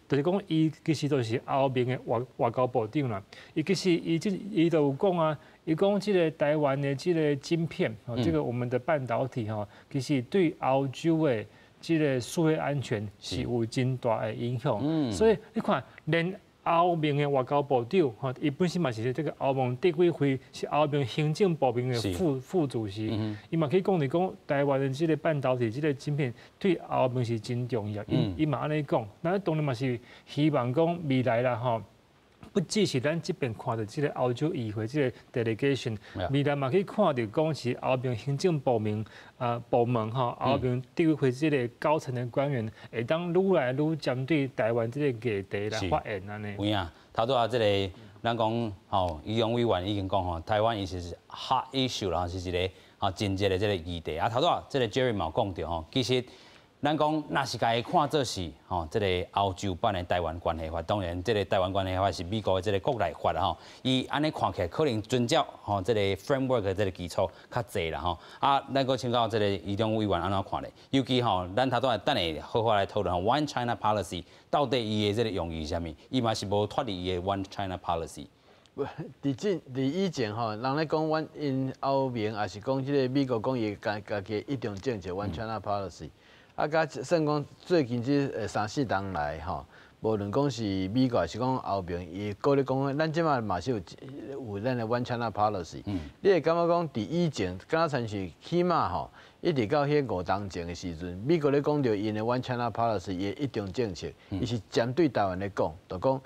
就是講伊其實就是歐盟的外交部長啦。伊其實伊就有講啊。伊講這个台灣的這个晶片，哦，這个我們的半導體吼，其實對歐洲的這个數位安全是有真大的影響。所以你看，連歐盟的外交部長，吼，伊本身嘛是這个歐盟執委會是歐盟行政部門的副主席，伊嘛可以講你講台灣的這个半導體這个晶片對歐盟是真重要，伊嘛按呢講，咱當然嘛是希望講未來啦，吼。不只是咱這邊看著這个歐洲議會這个 delegation，未來嘛可以看著講是歐盟行政部門啊部門吼，歐盟執委會這个高層的官員會當愈來愈針對台灣這个議題來發言按呢。有影，頭拄仔這个咱講吼，議員委員已經講吼，台灣伊是 hot issue 啦，是一个吼真熱的這个議題。啊，頭拄仔這个 Jerry 嘛講著吼，其實咱講，若是共伊看做是吼，這个歐洲版的台灣關係法，當然，這个台灣關係法是美國的這个國內法啦吼。伊按呢看起來，可能遵照吼這个 framework 的這个基礎較濟啦吼。啊，咱閣請教這个余中委員按怎看咧？尤其吼，咱頭拄仔等下好好來討論 One China Policy 到底伊的這个用意是啥物？伊嘛是無脫離伊的 One China Policy。無，佇以前吼，人咧講阮𪜶歐盟，抑是講這个美國講伊家己一中政策 One China Policy。啊，佮算講最近這三四冬來吼，無論講是美國抑是講歐盟，伊閣咧講，咱這馬嘛是有咱的 One China Policy。你會感覺講佇以前，敢若親像起碼吼，一直到彼5冬前的時陣，美國咧講著𪜶的 One China Policy，伊的一中政策，伊是針對台灣咧講，就講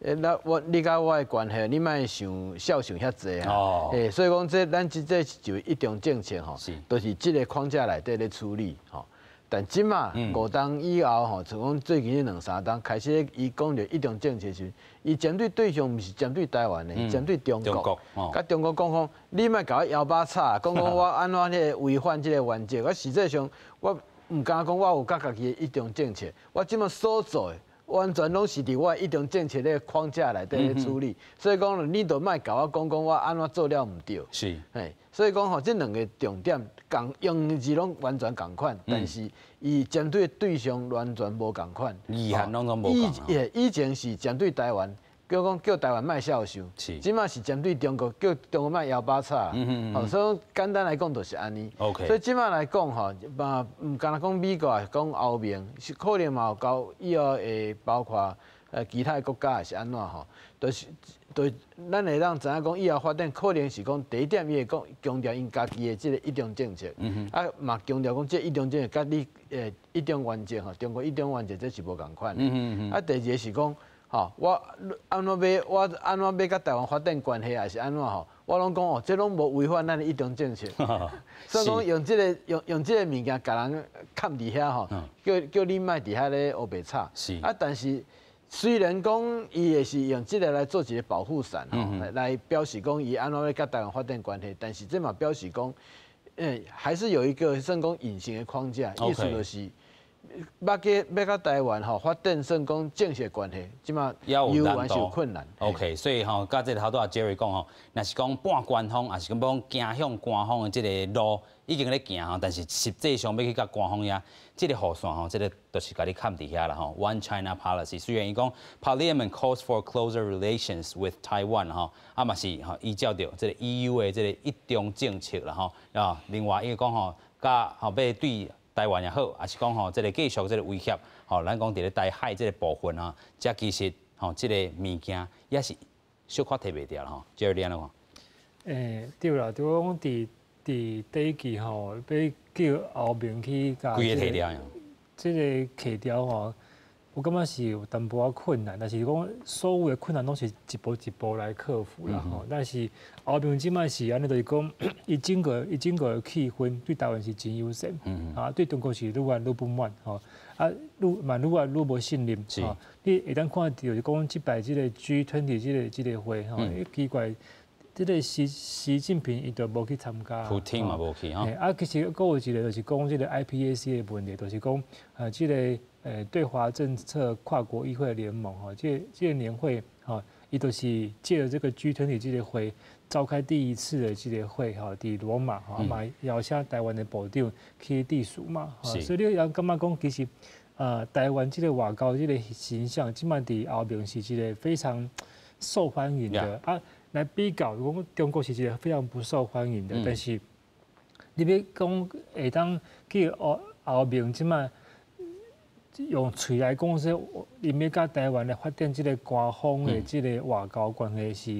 那我你佮我的關係，你莫想肖想遐濟啊。所以講這咱這就一中政策吼，就是這个框架內底咧處理吼。但這馬5冬以後吼，就講最近這兩三冬開始，伊講著一中政策時，伊針對對象毋是針對台灣的，針對中國。佮中國講講，你莫共我搖把叉，講講我按怎彼个違反這个原則。我實際上我毋敢講我有佮家己的一中政策，我這馬所做的完全攏是佇我一中政策的框架內底咧處理。所以講，你都莫共我講講我按怎做了毋對。所以講吼，這兩个重點仝用字攏完全仝款，但是伊針對對象完全無仝款。意涵攏總無仝。以前是針對台灣，叫講叫台灣莫肖想，這馬是針對中國，叫中國莫搖把叉。所以簡單來講就是按呢。 所以這馬來講吼，嘛毋干焦講美國，講歐盟，是可能嘛有交以後會包括其他的國家是按怎吼，就是對，咱會當知影講以後發展可能是講第一點，伊會講強調𪜶家己的這个一中政策，啊嘛強調講這一中政策佮你一中原則吼，中國一中原則這是無仝款的。啊，第二个是講，吼，我按怎欲佮台灣發展關係，抑是按怎吼，我攏講哦，這攏無違反咱的一中政策。所以講用這个物件共人崁佇遐吼，叫你莫佇遐咧烏白吵。啊，但是。雖然講伊會是用這个來做一个保護傘吼，來表示講伊按怎欲佮台灣發展關係，但是這嘛表示講，還是有一個算講隱形的框架，意思就是，欲去欲佮台灣吼發展算講正式關係，這馬猶原是有困難。 OK，所以吼，佮這个頭拄仔 Jerry 講吼，若是講半官方，抑是講行向官方的這个路已經咧行吼，但是實際上欲去到官方遐，這个予線吼，這个就是共你崁佇遐啦吼。One China Policy，雖然伊講 Parliament calls for closer relations with Taiwan 吼，啊嘛是吼依照著這个 EU 的這个一中政策啦吼，啊，另外伊講吼，佮吼欲對台灣也好，抑是講吼這个繼續這个威脅，吼，咱講佇咧台海這个部分啊，這其實吼這个物件也是小可提袂牢啦吼。Jerry 你按怎看？對啦，就講佇短期吼，欲叫歐盟去共規个提牢。這个提牢吼，我感覺是有淡薄仔困難，但是講所有的困難攏是一步一步來克服啦吼。但是歐盟這擺是按呢，就是講伊整個氣氛對台灣是真友善，啊，對中國是愈來愈不滿吼，啊，愈嘛愈來愈無信任。吼，你會當看著就是講這擺這个 G20 這个會吼，奇怪。這个習近平伊就無去參加，普丁嘛無去吼。啊，其實閣有一个就是講這个 IPAC 的問題，就是講這个對華政策跨國議會聯盟吼，這个年會吼，伊就是借著這个 G20 這个會召開第一次的這个會吼，佇羅馬吼，嘛邀請台灣的部長去致辭嘛，所以你會感覺講其實台灣這个外交這个形象，這擺佇歐盟是一个非常受歡迎的啊。來比較，如果中國是一个非常不受歡迎的，但是你欲講會當叫歐盟這擺用喙來講說，𪜶欲佮台灣來發展這个官方的這个外交關係是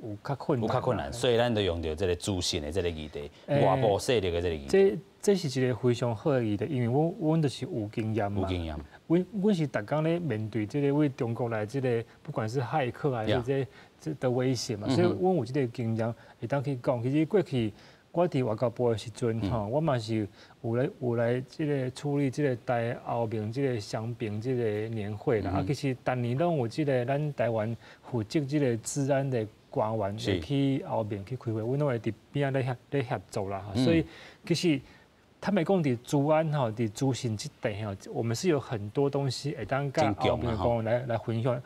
有較困難。有較困難，所以咱就用著這个資訊的這个議題，外部勢力的這个議題。這是一个非常好的議題，因為阮就是有經驗嘛。有經驗。阮是逐工咧面對這个對中國來這个，不管是駭客還是這的威脅嘛，所以阮有這个經驗會當去講。其實過去我佇外交部的時陣吼，我嘛是有來這个處理這个台歐盟這个雙邊這个年會啦。啊，其實逐年攏有這个咱台灣負責這个資安的官員會去歐盟去開會，阮攏會佇邊仔咧協助啦。所以其實坦白講，佇資安吼，佇資訊這塊吼，我們是有很多東西會當佮歐盟講來分享。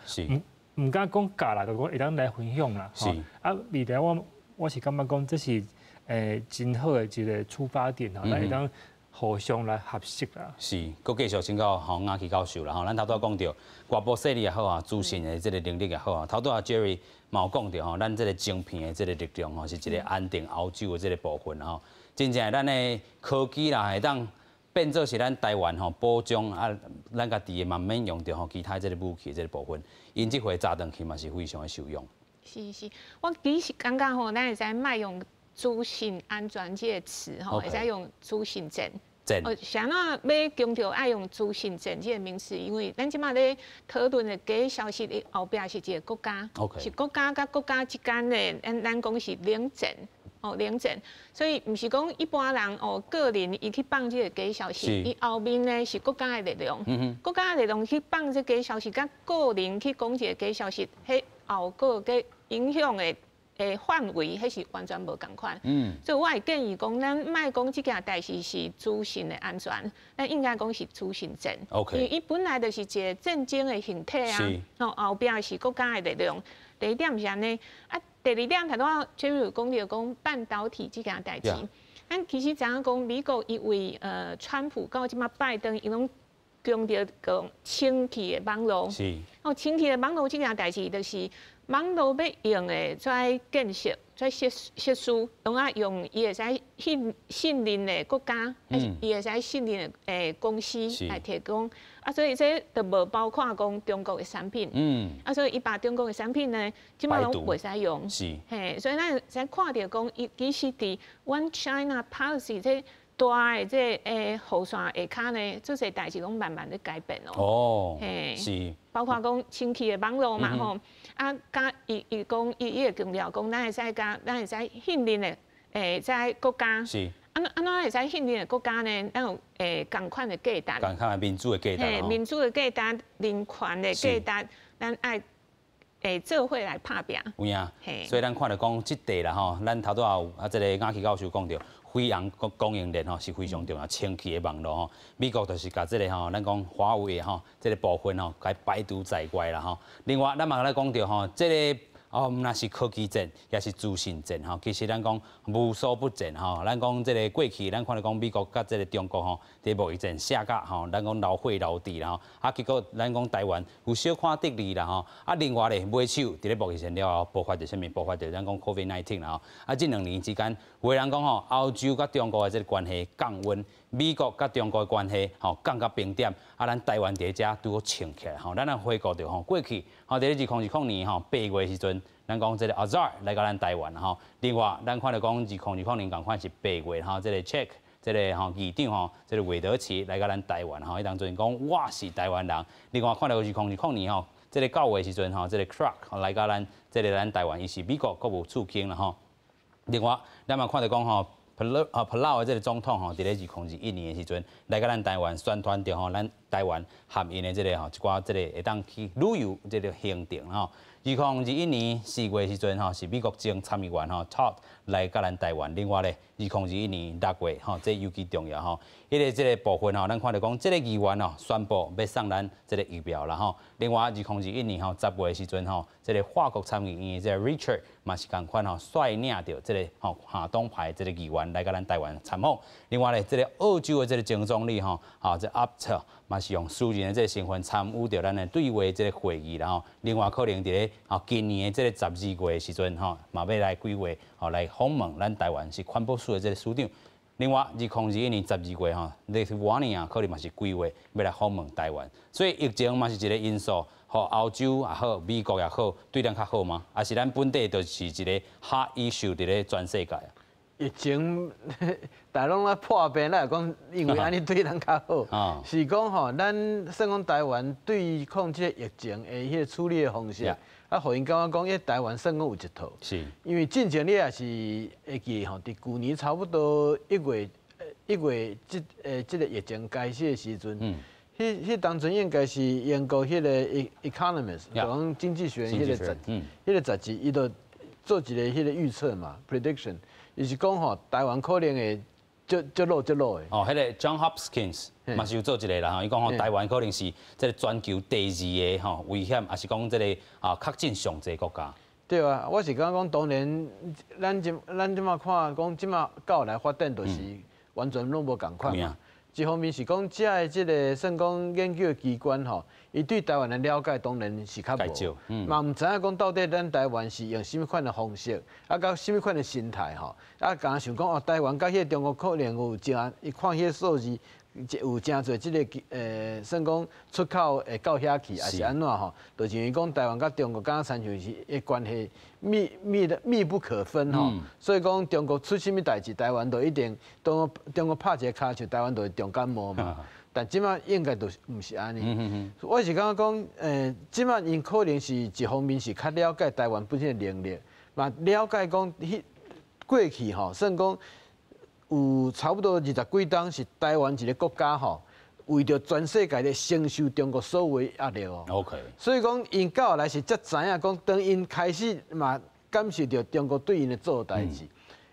毋敢講教啦，就講會當來分享啦。啊，未來我是感覺講這是真好的一个出發點吼，咱會當互相來學習啦。是，閣繼續請教吼雅琪教授啦吼，咱頭拄仔講著外部勢力也好啊，資訊的這个能力也好啊，頭拄仔 Jerry 嘛有講著吼，咱這个晶片的這个力量吼，是一个安定歐洲的這个部分吼。真正咱的科技啦，會當變做是咱台灣吼保障啊，咱家己的嘛免用著吼其他這个武器的這个部分，𪜶這回炸轉去嘛是非常的受用。是是，我其實感覺吼，咱會使莫用資訊安全這个詞吼，會使用資訊戰。戰。哦，啥怎欲強調愛用資訊戰這个名詞？因為咱這馬咧討論的假消息的後壁是一个國家，是國家佮國家之間的，咱講是冷戰。哦，冷戰，所以毋是講一般人哦，個人伊去放這个假消息，伊後面呢是國家的力量，國家的力量去放這假消息，佮個人去講這个假消息，彼後果佮影響的範圍，彼是完全無仝款。所以我會建議講，咱莫講這件代誌是資訊的安全，咱應該講是資訊戰。 因為伊本來就是一个戰爭的形態啊，哦，後壁是國家的力量。第一點是按呢，啊，第二點，頭拄仔就有講著講半導體這件代誌，咱其實知影講美國因為川普到這馬拜登，伊攏強調講清氣的網路。哦，清氣的網路這件代誌，就是網路欲用的這建設、這設施，攏愛用伊會使信任的國家，伊會使信任的公司來提供。啊，所以這就無包括講中國的產品。啊，所以伊把中國的產品呢，這馬攏袂使用。嘿，所以咱會使看著講，伊其實佇 One China Policy 這大的這予線下跤呢，這些代誌攏慢慢咧改變哦。嘿，包括講清氣的網路嘛吼，啊，佮伊講伊會強調講，咱會使佮咱會使信任的這國家。按怎會使信任的國家呢？咱有仝款的價值，仝款的民主的價值，民主的價值、人權的價值，咱愛做伙來拍拚。有影，所以咱看著講這塊啦吼，咱頭拄仔有這个雅琪教授講著，飛揚供應鏈吼是非常重要，清氣的網路吼，美國就是共這个吼，咱講華為吼，這个部分吼，共排除在外啦吼。另外，咱嘛來講著吼，這个毋但是科技戰，也是資訊戰吼。其實咱講無所不戰吼。咱講這个過去，咱看著講美國佮這个中國吼，佇貿易戰寫甲吼，咱講流血流滴啦吼。結果咱講台灣有小可得利啦吼。另外咧，尾手佇咧貿易戰了後，爆發著啥物？爆發著咱講 COVID-19 啦吼。這2年之間，有的人講吼，歐洲佮中國的這个關係降溫，美國佮中國的關係吼降到冰點。咱台灣佇遮拄好衝起來吼。咱來回顧著吼，過去吼佇咧2020年吼8月時陣，咱講這个阿扎爾來到咱台灣吼。另外，咱看著講2020年仝款是八月吼，這个 Czech 這个吼議長吼，這个韋德奇來到咱台灣吼，彼當陣講我是台灣人。另外看著2020年吼，這个9月時陣吼，這个 Clark 來到咱這个咱台灣，伊是美國國務次卿啦吼。另外，咱嘛看著講吼，帕勞的這个總統吼，佇咧2021年的時陣來到咱台灣宣傳著吼，咱台灣含𪜶的這个吼一寡這个會當去旅遊這个行程吼。2021年4月時陣吼，是美國前參議員吼 Todd 來到咱台灣。另外咧，2021年6月吼，這尤其重要吼，彼个這个部分吼，咱看著講這个議員哦，宣布欲送咱這个疫苗啦吼。另外，2021年吼10月時陣吼，這个法國參議院的這个 Richard 嘛是仝款吼，率領著這个吼下黨派這个議員來到咱台灣參訪。另外咧，這个澳洲的這个前總理吼，這 Abbott 嘛是用私人的這个身份參與著咱的對話這个會議啦吼。另外，可能佇咧今年的這个12月的時陣吼，嘛欲來規劃吼來訪問咱台灣是環保署的這个署長。另外，2021年12月吼，立陶宛亞可能嘛是規劃欲來訪問台灣，所以疫情嘛是一个因素，予歐洲也好，美國也好，對咱較好嗎？抑是咱本地就是一个 hot issue 佇咧全世界啊？疫情大攏咧破病，咱會講因為按呢對咱較好，是講吼，咱算講台灣對抗這个疫情的彼个處理的方式，予𪜶感覺講，彼台灣算講有一套。因為進前你也是會記吼，佇舊年差不多1月這个疫情開始的時陣，彼當陣應該是英國彼个 Economist，就講經濟學人彼个雜誌，伊就做一个彼个預測嘛，prediction。伊是講吼，台灣可能會足足落足落的。哦，彼个 John Hopkins 嘛是有做一个啦吼，伊講吼，台灣可能是這个全球第二个吼危險，抑是講這个確診上濟國家。對啊，我是感覺講，當然，咱這馬看講，這馬到來發展，就是完全攏無仝款嘛。一方面是講，遮的這个算講研究的機關吼，伊對台灣的了解當然是較無，嘛毋知影講到底咱台灣是用啥物款的方式，佮啥物款的心態吼，敢若想講哦，台灣佮彼个中國可能有誠，伊看彼个數字，有誠濟這个算講出口會到遐去，抑是按怎吼？就認為講台灣佮中國敢若親像是的關係密密的密不可分吼。所以講中國出啥物代誌，台灣就一定中國拍一个跤手，台灣就會重感冒嘛。但這馬應該就是毋是按呢。我是感覺講，這馬𪜶可能是一方面是較了解台灣本身的能力，嘛了解講彼過去吼，算講有差不多20幾冬是台灣一个國家吼，為著全世界咧承受中國所有的壓力哦。 所以講，𪜶到後來是才知影講，當𪜶開始嘛感受著中國對𪜶的做代誌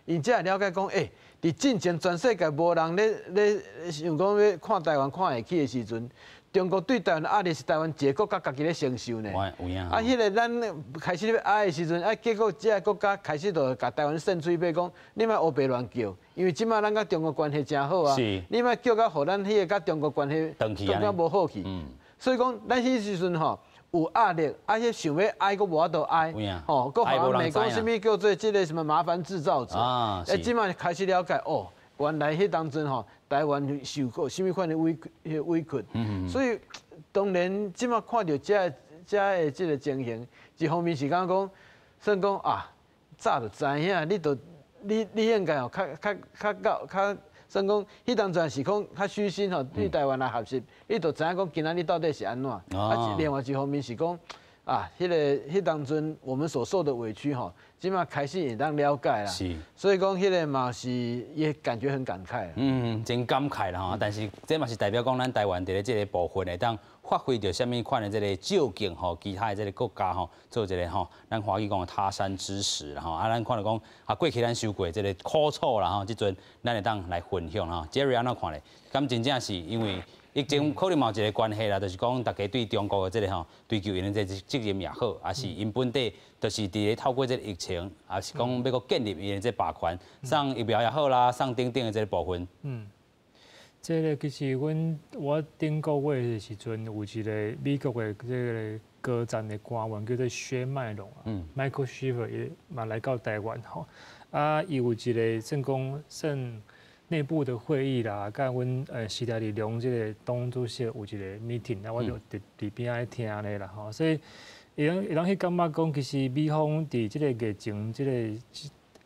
，𪜶才會了解講，佇進前全世界無人咧想講欲看台灣看會起的時陣，中國對台灣的壓力是台灣一个國家家己咧承受呢。有影。彼个咱開始咧哀的時陣，結果這个國家開始就共台灣扇喙尾講，你莫烏白亂叫，因為這馬咱佮中國關係誠好啊。你莫叫甲予咱彼个佮中國關係感覺無好去。所以講，咱彼時陣吼有壓力，彼想欲哀，閣無法度哀，吼，閣予人罵講啥物叫做這个什麼麻煩製造者。這馬開始了解哦，原來彼當陣吼，台灣受過啥物款的委屈，所以當然這馬看著遮的這个情形，一方面是感覺講，算講啊，早就知影，你就你應該吼較較較到較算講，彼當陣是講較虛心吼，對台灣來學習，你就知影講今仔日到底是按怎。另外一方面是講，啊，彼个彼當陣我們所受的委屈吼，這馬開始會當了解啦。所以講彼个嘛是也感覺很感慨。嗯，真感慨啦吼。但是這嘛是代表講，咱台灣佇咧這個部分會當發揮著啥物款的這個借鏡吼，其他的這個國家吼，做一個吼，咱華語講的他山之石啦吼。啊，咱看著講啊，過去咱受過這個苦楚啦吼，這陣咱會當來分享吼。Jerry 按怎看咧？敢真正是因為疫情可能嘛有一個關係啦，就是講大家對中國的這個吼追究𪜶的這個責任也好，抑是𪜶本底就是佇咧透過這個疫情，抑是講欲閣建立𪜶的這個霸權，送疫苗也好啦，送等等的這個部分。嗯，這个其實阮我頂個月的時陣有一個美國的這個高層的官員叫做薛麥龍啊，Michael Schiffer 伊嘛來到台灣吼，啊，伊有一個算講算內部的會議啦，佮阮時代力量這個黨主席有一個 meeting，啊，我就佇佇邊仔聽咧啦吼，所以伊攏伊攏去感覺講，其實美方佇這個疫情這個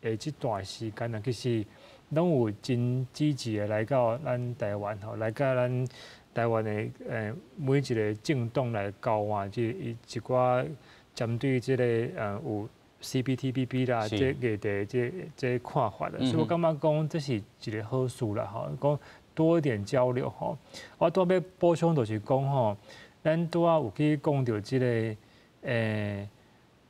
這這段時間啊，其實攏有真積極的來到咱台灣吼，來佮咱台灣的每一個政黨來交換這一一寡針對這個有 CPTPP 啦，這個的這這看法的，所以我感覺講這是一個好事啦吼，講多一點交流吼。我拄欲補充就是講吼，咱拄仔有去講著這個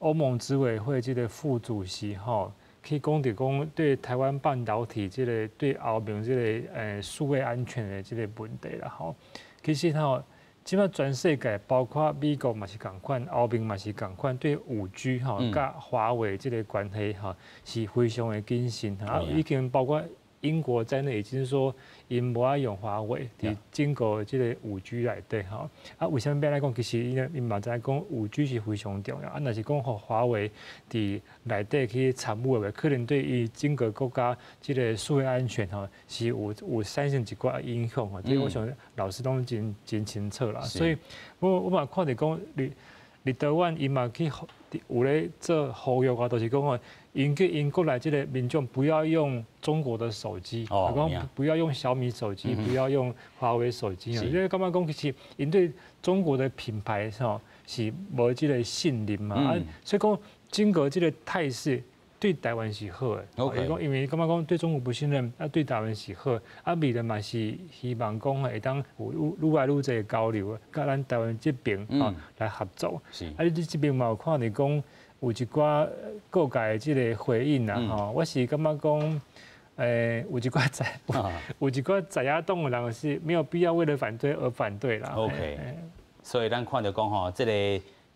歐盟執委會這個副主席吼，去講著講對台灣半導體這個對歐盟這個數位安全的這個問題啦吼。其實吼，這馬全世界包括美國嘛是仝款，歐盟嘛是仝款，對5G 吼佮華為這個關係吼是非常的謹慎啊，已經包括英國在內已經說𪜶無愛用華為佇整個這個5G 內底吼。啊，為啥物欲按呢講？其實𪜶𪜶嘛知影講5G 是非常重要。啊，若是講予華為佇內底去參與的話，可能對伊整個國家這個數位安全吼是有有產生一寡影響吼。這我想老師攏真真清楚啦。所以我我嘛看著講立立陶宛伊嘛去有咧做呼籲啊，就是講吼，𪜶叫𪜶國內這個民眾不要用中國的手機，講不要用小米手機，不要用華為手機啊，因為感覺講其實𪜶對中國的品牌吼是無這個信任嘛，啊，所以講整個這個態勢對台灣是好的。伊講因為感覺講對中國不信任，啊對台灣是好，啊未來嘛是希望講會當有愈愈來愈濟交流，佮咱台灣這邊啊來合作。啊，你這邊嘛有看著講有一寡各界的這個回應啦，吼，我是感覺講，有一寡在，有一寡在野黨的人是沒有必要為了反對而反對啦。 OK，所以咱看著講吼，這個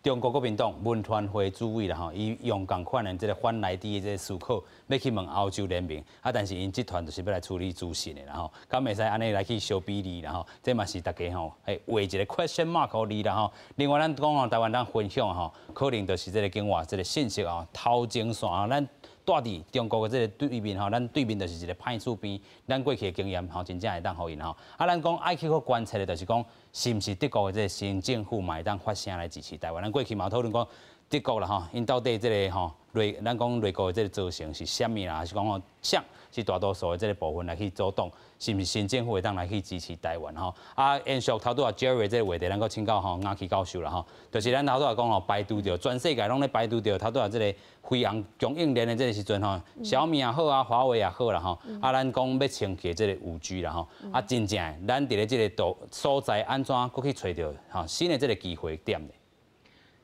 中國國民黨文傳會主委啦吼，伊用仝款的這個反萊豬的這個思考，欲去問歐洲聯盟，啊，但是𪜶這團就是欲來處理資訊的啦吼，敢會使按呢來去相比擬啦吼，這嘛是大家吼，畫一個 question mark 予你啦吼。另外，咱講吼，台灣咱分享吼，可能就是這個境外這個信息哦，頭前線啊，咱蹛佇中國的這個對面吼，咱對面就是一個歹厝邊，咱過去的經驗吼，真正會當予𪜶吼。啊，咱講愛去閣觀察的，就是講，是毋是德國的這個新政府嘛會當發聲來支持台灣？咱過去嘛有討論講德國啦吼，𪜶到底這個吼內，咱講內閣的這個組成是啥物啦？還是講吼，誰是大多數的這個部分來去阻擋？是毋是新政府會當來去支持台灣吼？啊，延續頭拄仔 Jerry 這個話題，咱閣請教吼雅琪教授啦吼，就是咱頭拄仔講吼，排除著全世界攏咧排除著頭拄仔這個飛揚供應鏈的這個時陣吼，小米也好啊，華為也好啦吼，啊，咱講欲清起這個5G 啦吼，啊，真正的，咱佇咧這個度所在按怎閣去揣著吼新的這個機會點咧？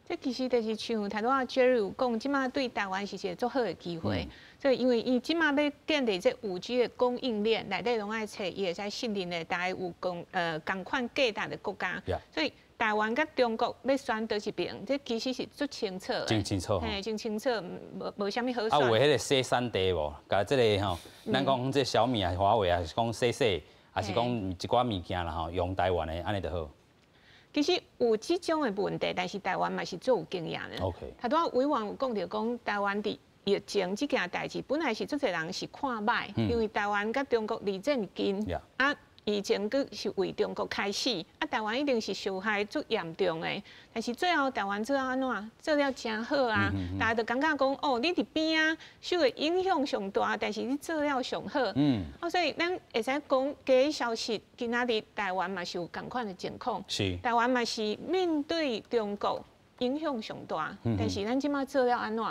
這其實就是像頭拄仔 Jerry 有講，這馬對台灣是一個足好的機會。所以因為伊這馬欲建立這5G 的供應鏈，內底攏愛揣伊會使信任的，大家有共仝款價值的國家。所以台灣佮中國欲選佗一邊，這其實是足清楚的。真清楚。嘿，真清楚，無無啥物好選。啊，有彼個洗三地無？共這個吼，咱講這小米啊、華為啊，是講洗洗，抑是講一寡物件啦吼，用台灣的按呢就好。其實有這種的問題，但是台灣嘛是足有經驗的。 頭拄仔委員有講著講，台灣佇疫情這件代誌，本來是足濟人是看䆀，因為台灣佮中國離這近，啊，疫情閣是為中國開始，啊，台灣一定是受害足嚴重的。但是最後台灣做按怎？做了誠好啊！大家就感覺講，哦，你佇邊仔受的影響上大，但是你做了上好。啊，所以咱會使講假消息，今仔日台灣嘛是有仝款的情況。台灣嘛是面對中國。影響上大。但是咱這馬做了按怎？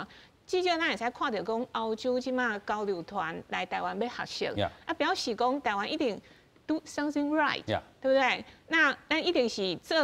至少咱會使看著講，歐洲這馬交流團來台灣欲學習，啊表示講台灣一定 do something right，對不對？那咱一定是做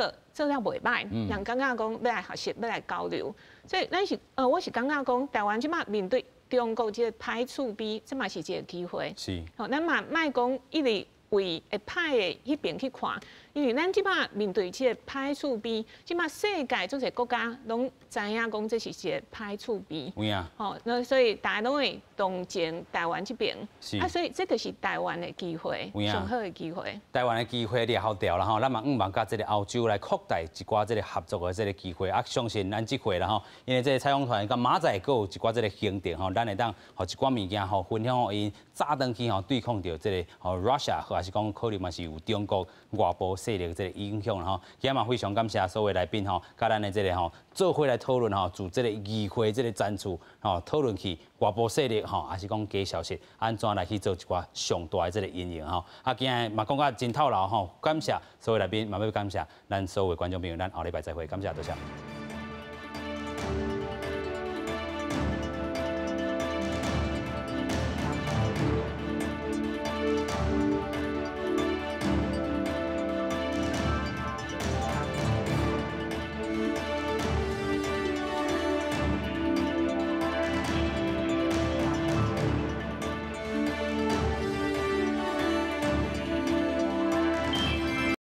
了袂䆀，人感覺講欲來學習，欲來交流。所以咱是我是感覺講，台灣這馬面對中國這個歹厝邊，這嘛是一個機會。吼，咱嘛莫講一直為會歹的彼邊去看，因為咱這馬面對這個歹厝邊，這馬世界足濟國家攏知影講這是一個歹厝邊。有影。吼，那所以大家攏會同情台灣這邊。啊，所以這就是台灣的機會，上好的機會。台灣的機會掠予著啦吼，咱嘛向望佮這個歐洲來擴大一寡這個合作的這個機會。啊，相信咱這回啦吼，因為這個採訪團佮明仔載閣有一寡這個行程吼，咱會當予一寡物件吼分享予𪜶早轉去吼對抗著這個吼 Russia，或是講可能嘛是有中國外部勢力這個影響啦吼。今仔嘛非常感謝所有來賓吼，佮咱的這個吼做伙來討論吼，自這個議會這個層次吼討論去外部勢力吼，抑是講假消息，按怎來去做一寡上大的這個應用吼。啊，今仔嘛講甲真透徹吼，感謝所有來賓，嘛欲感謝咱所有觀眾朋友，咱後禮拜再會，感謝多謝。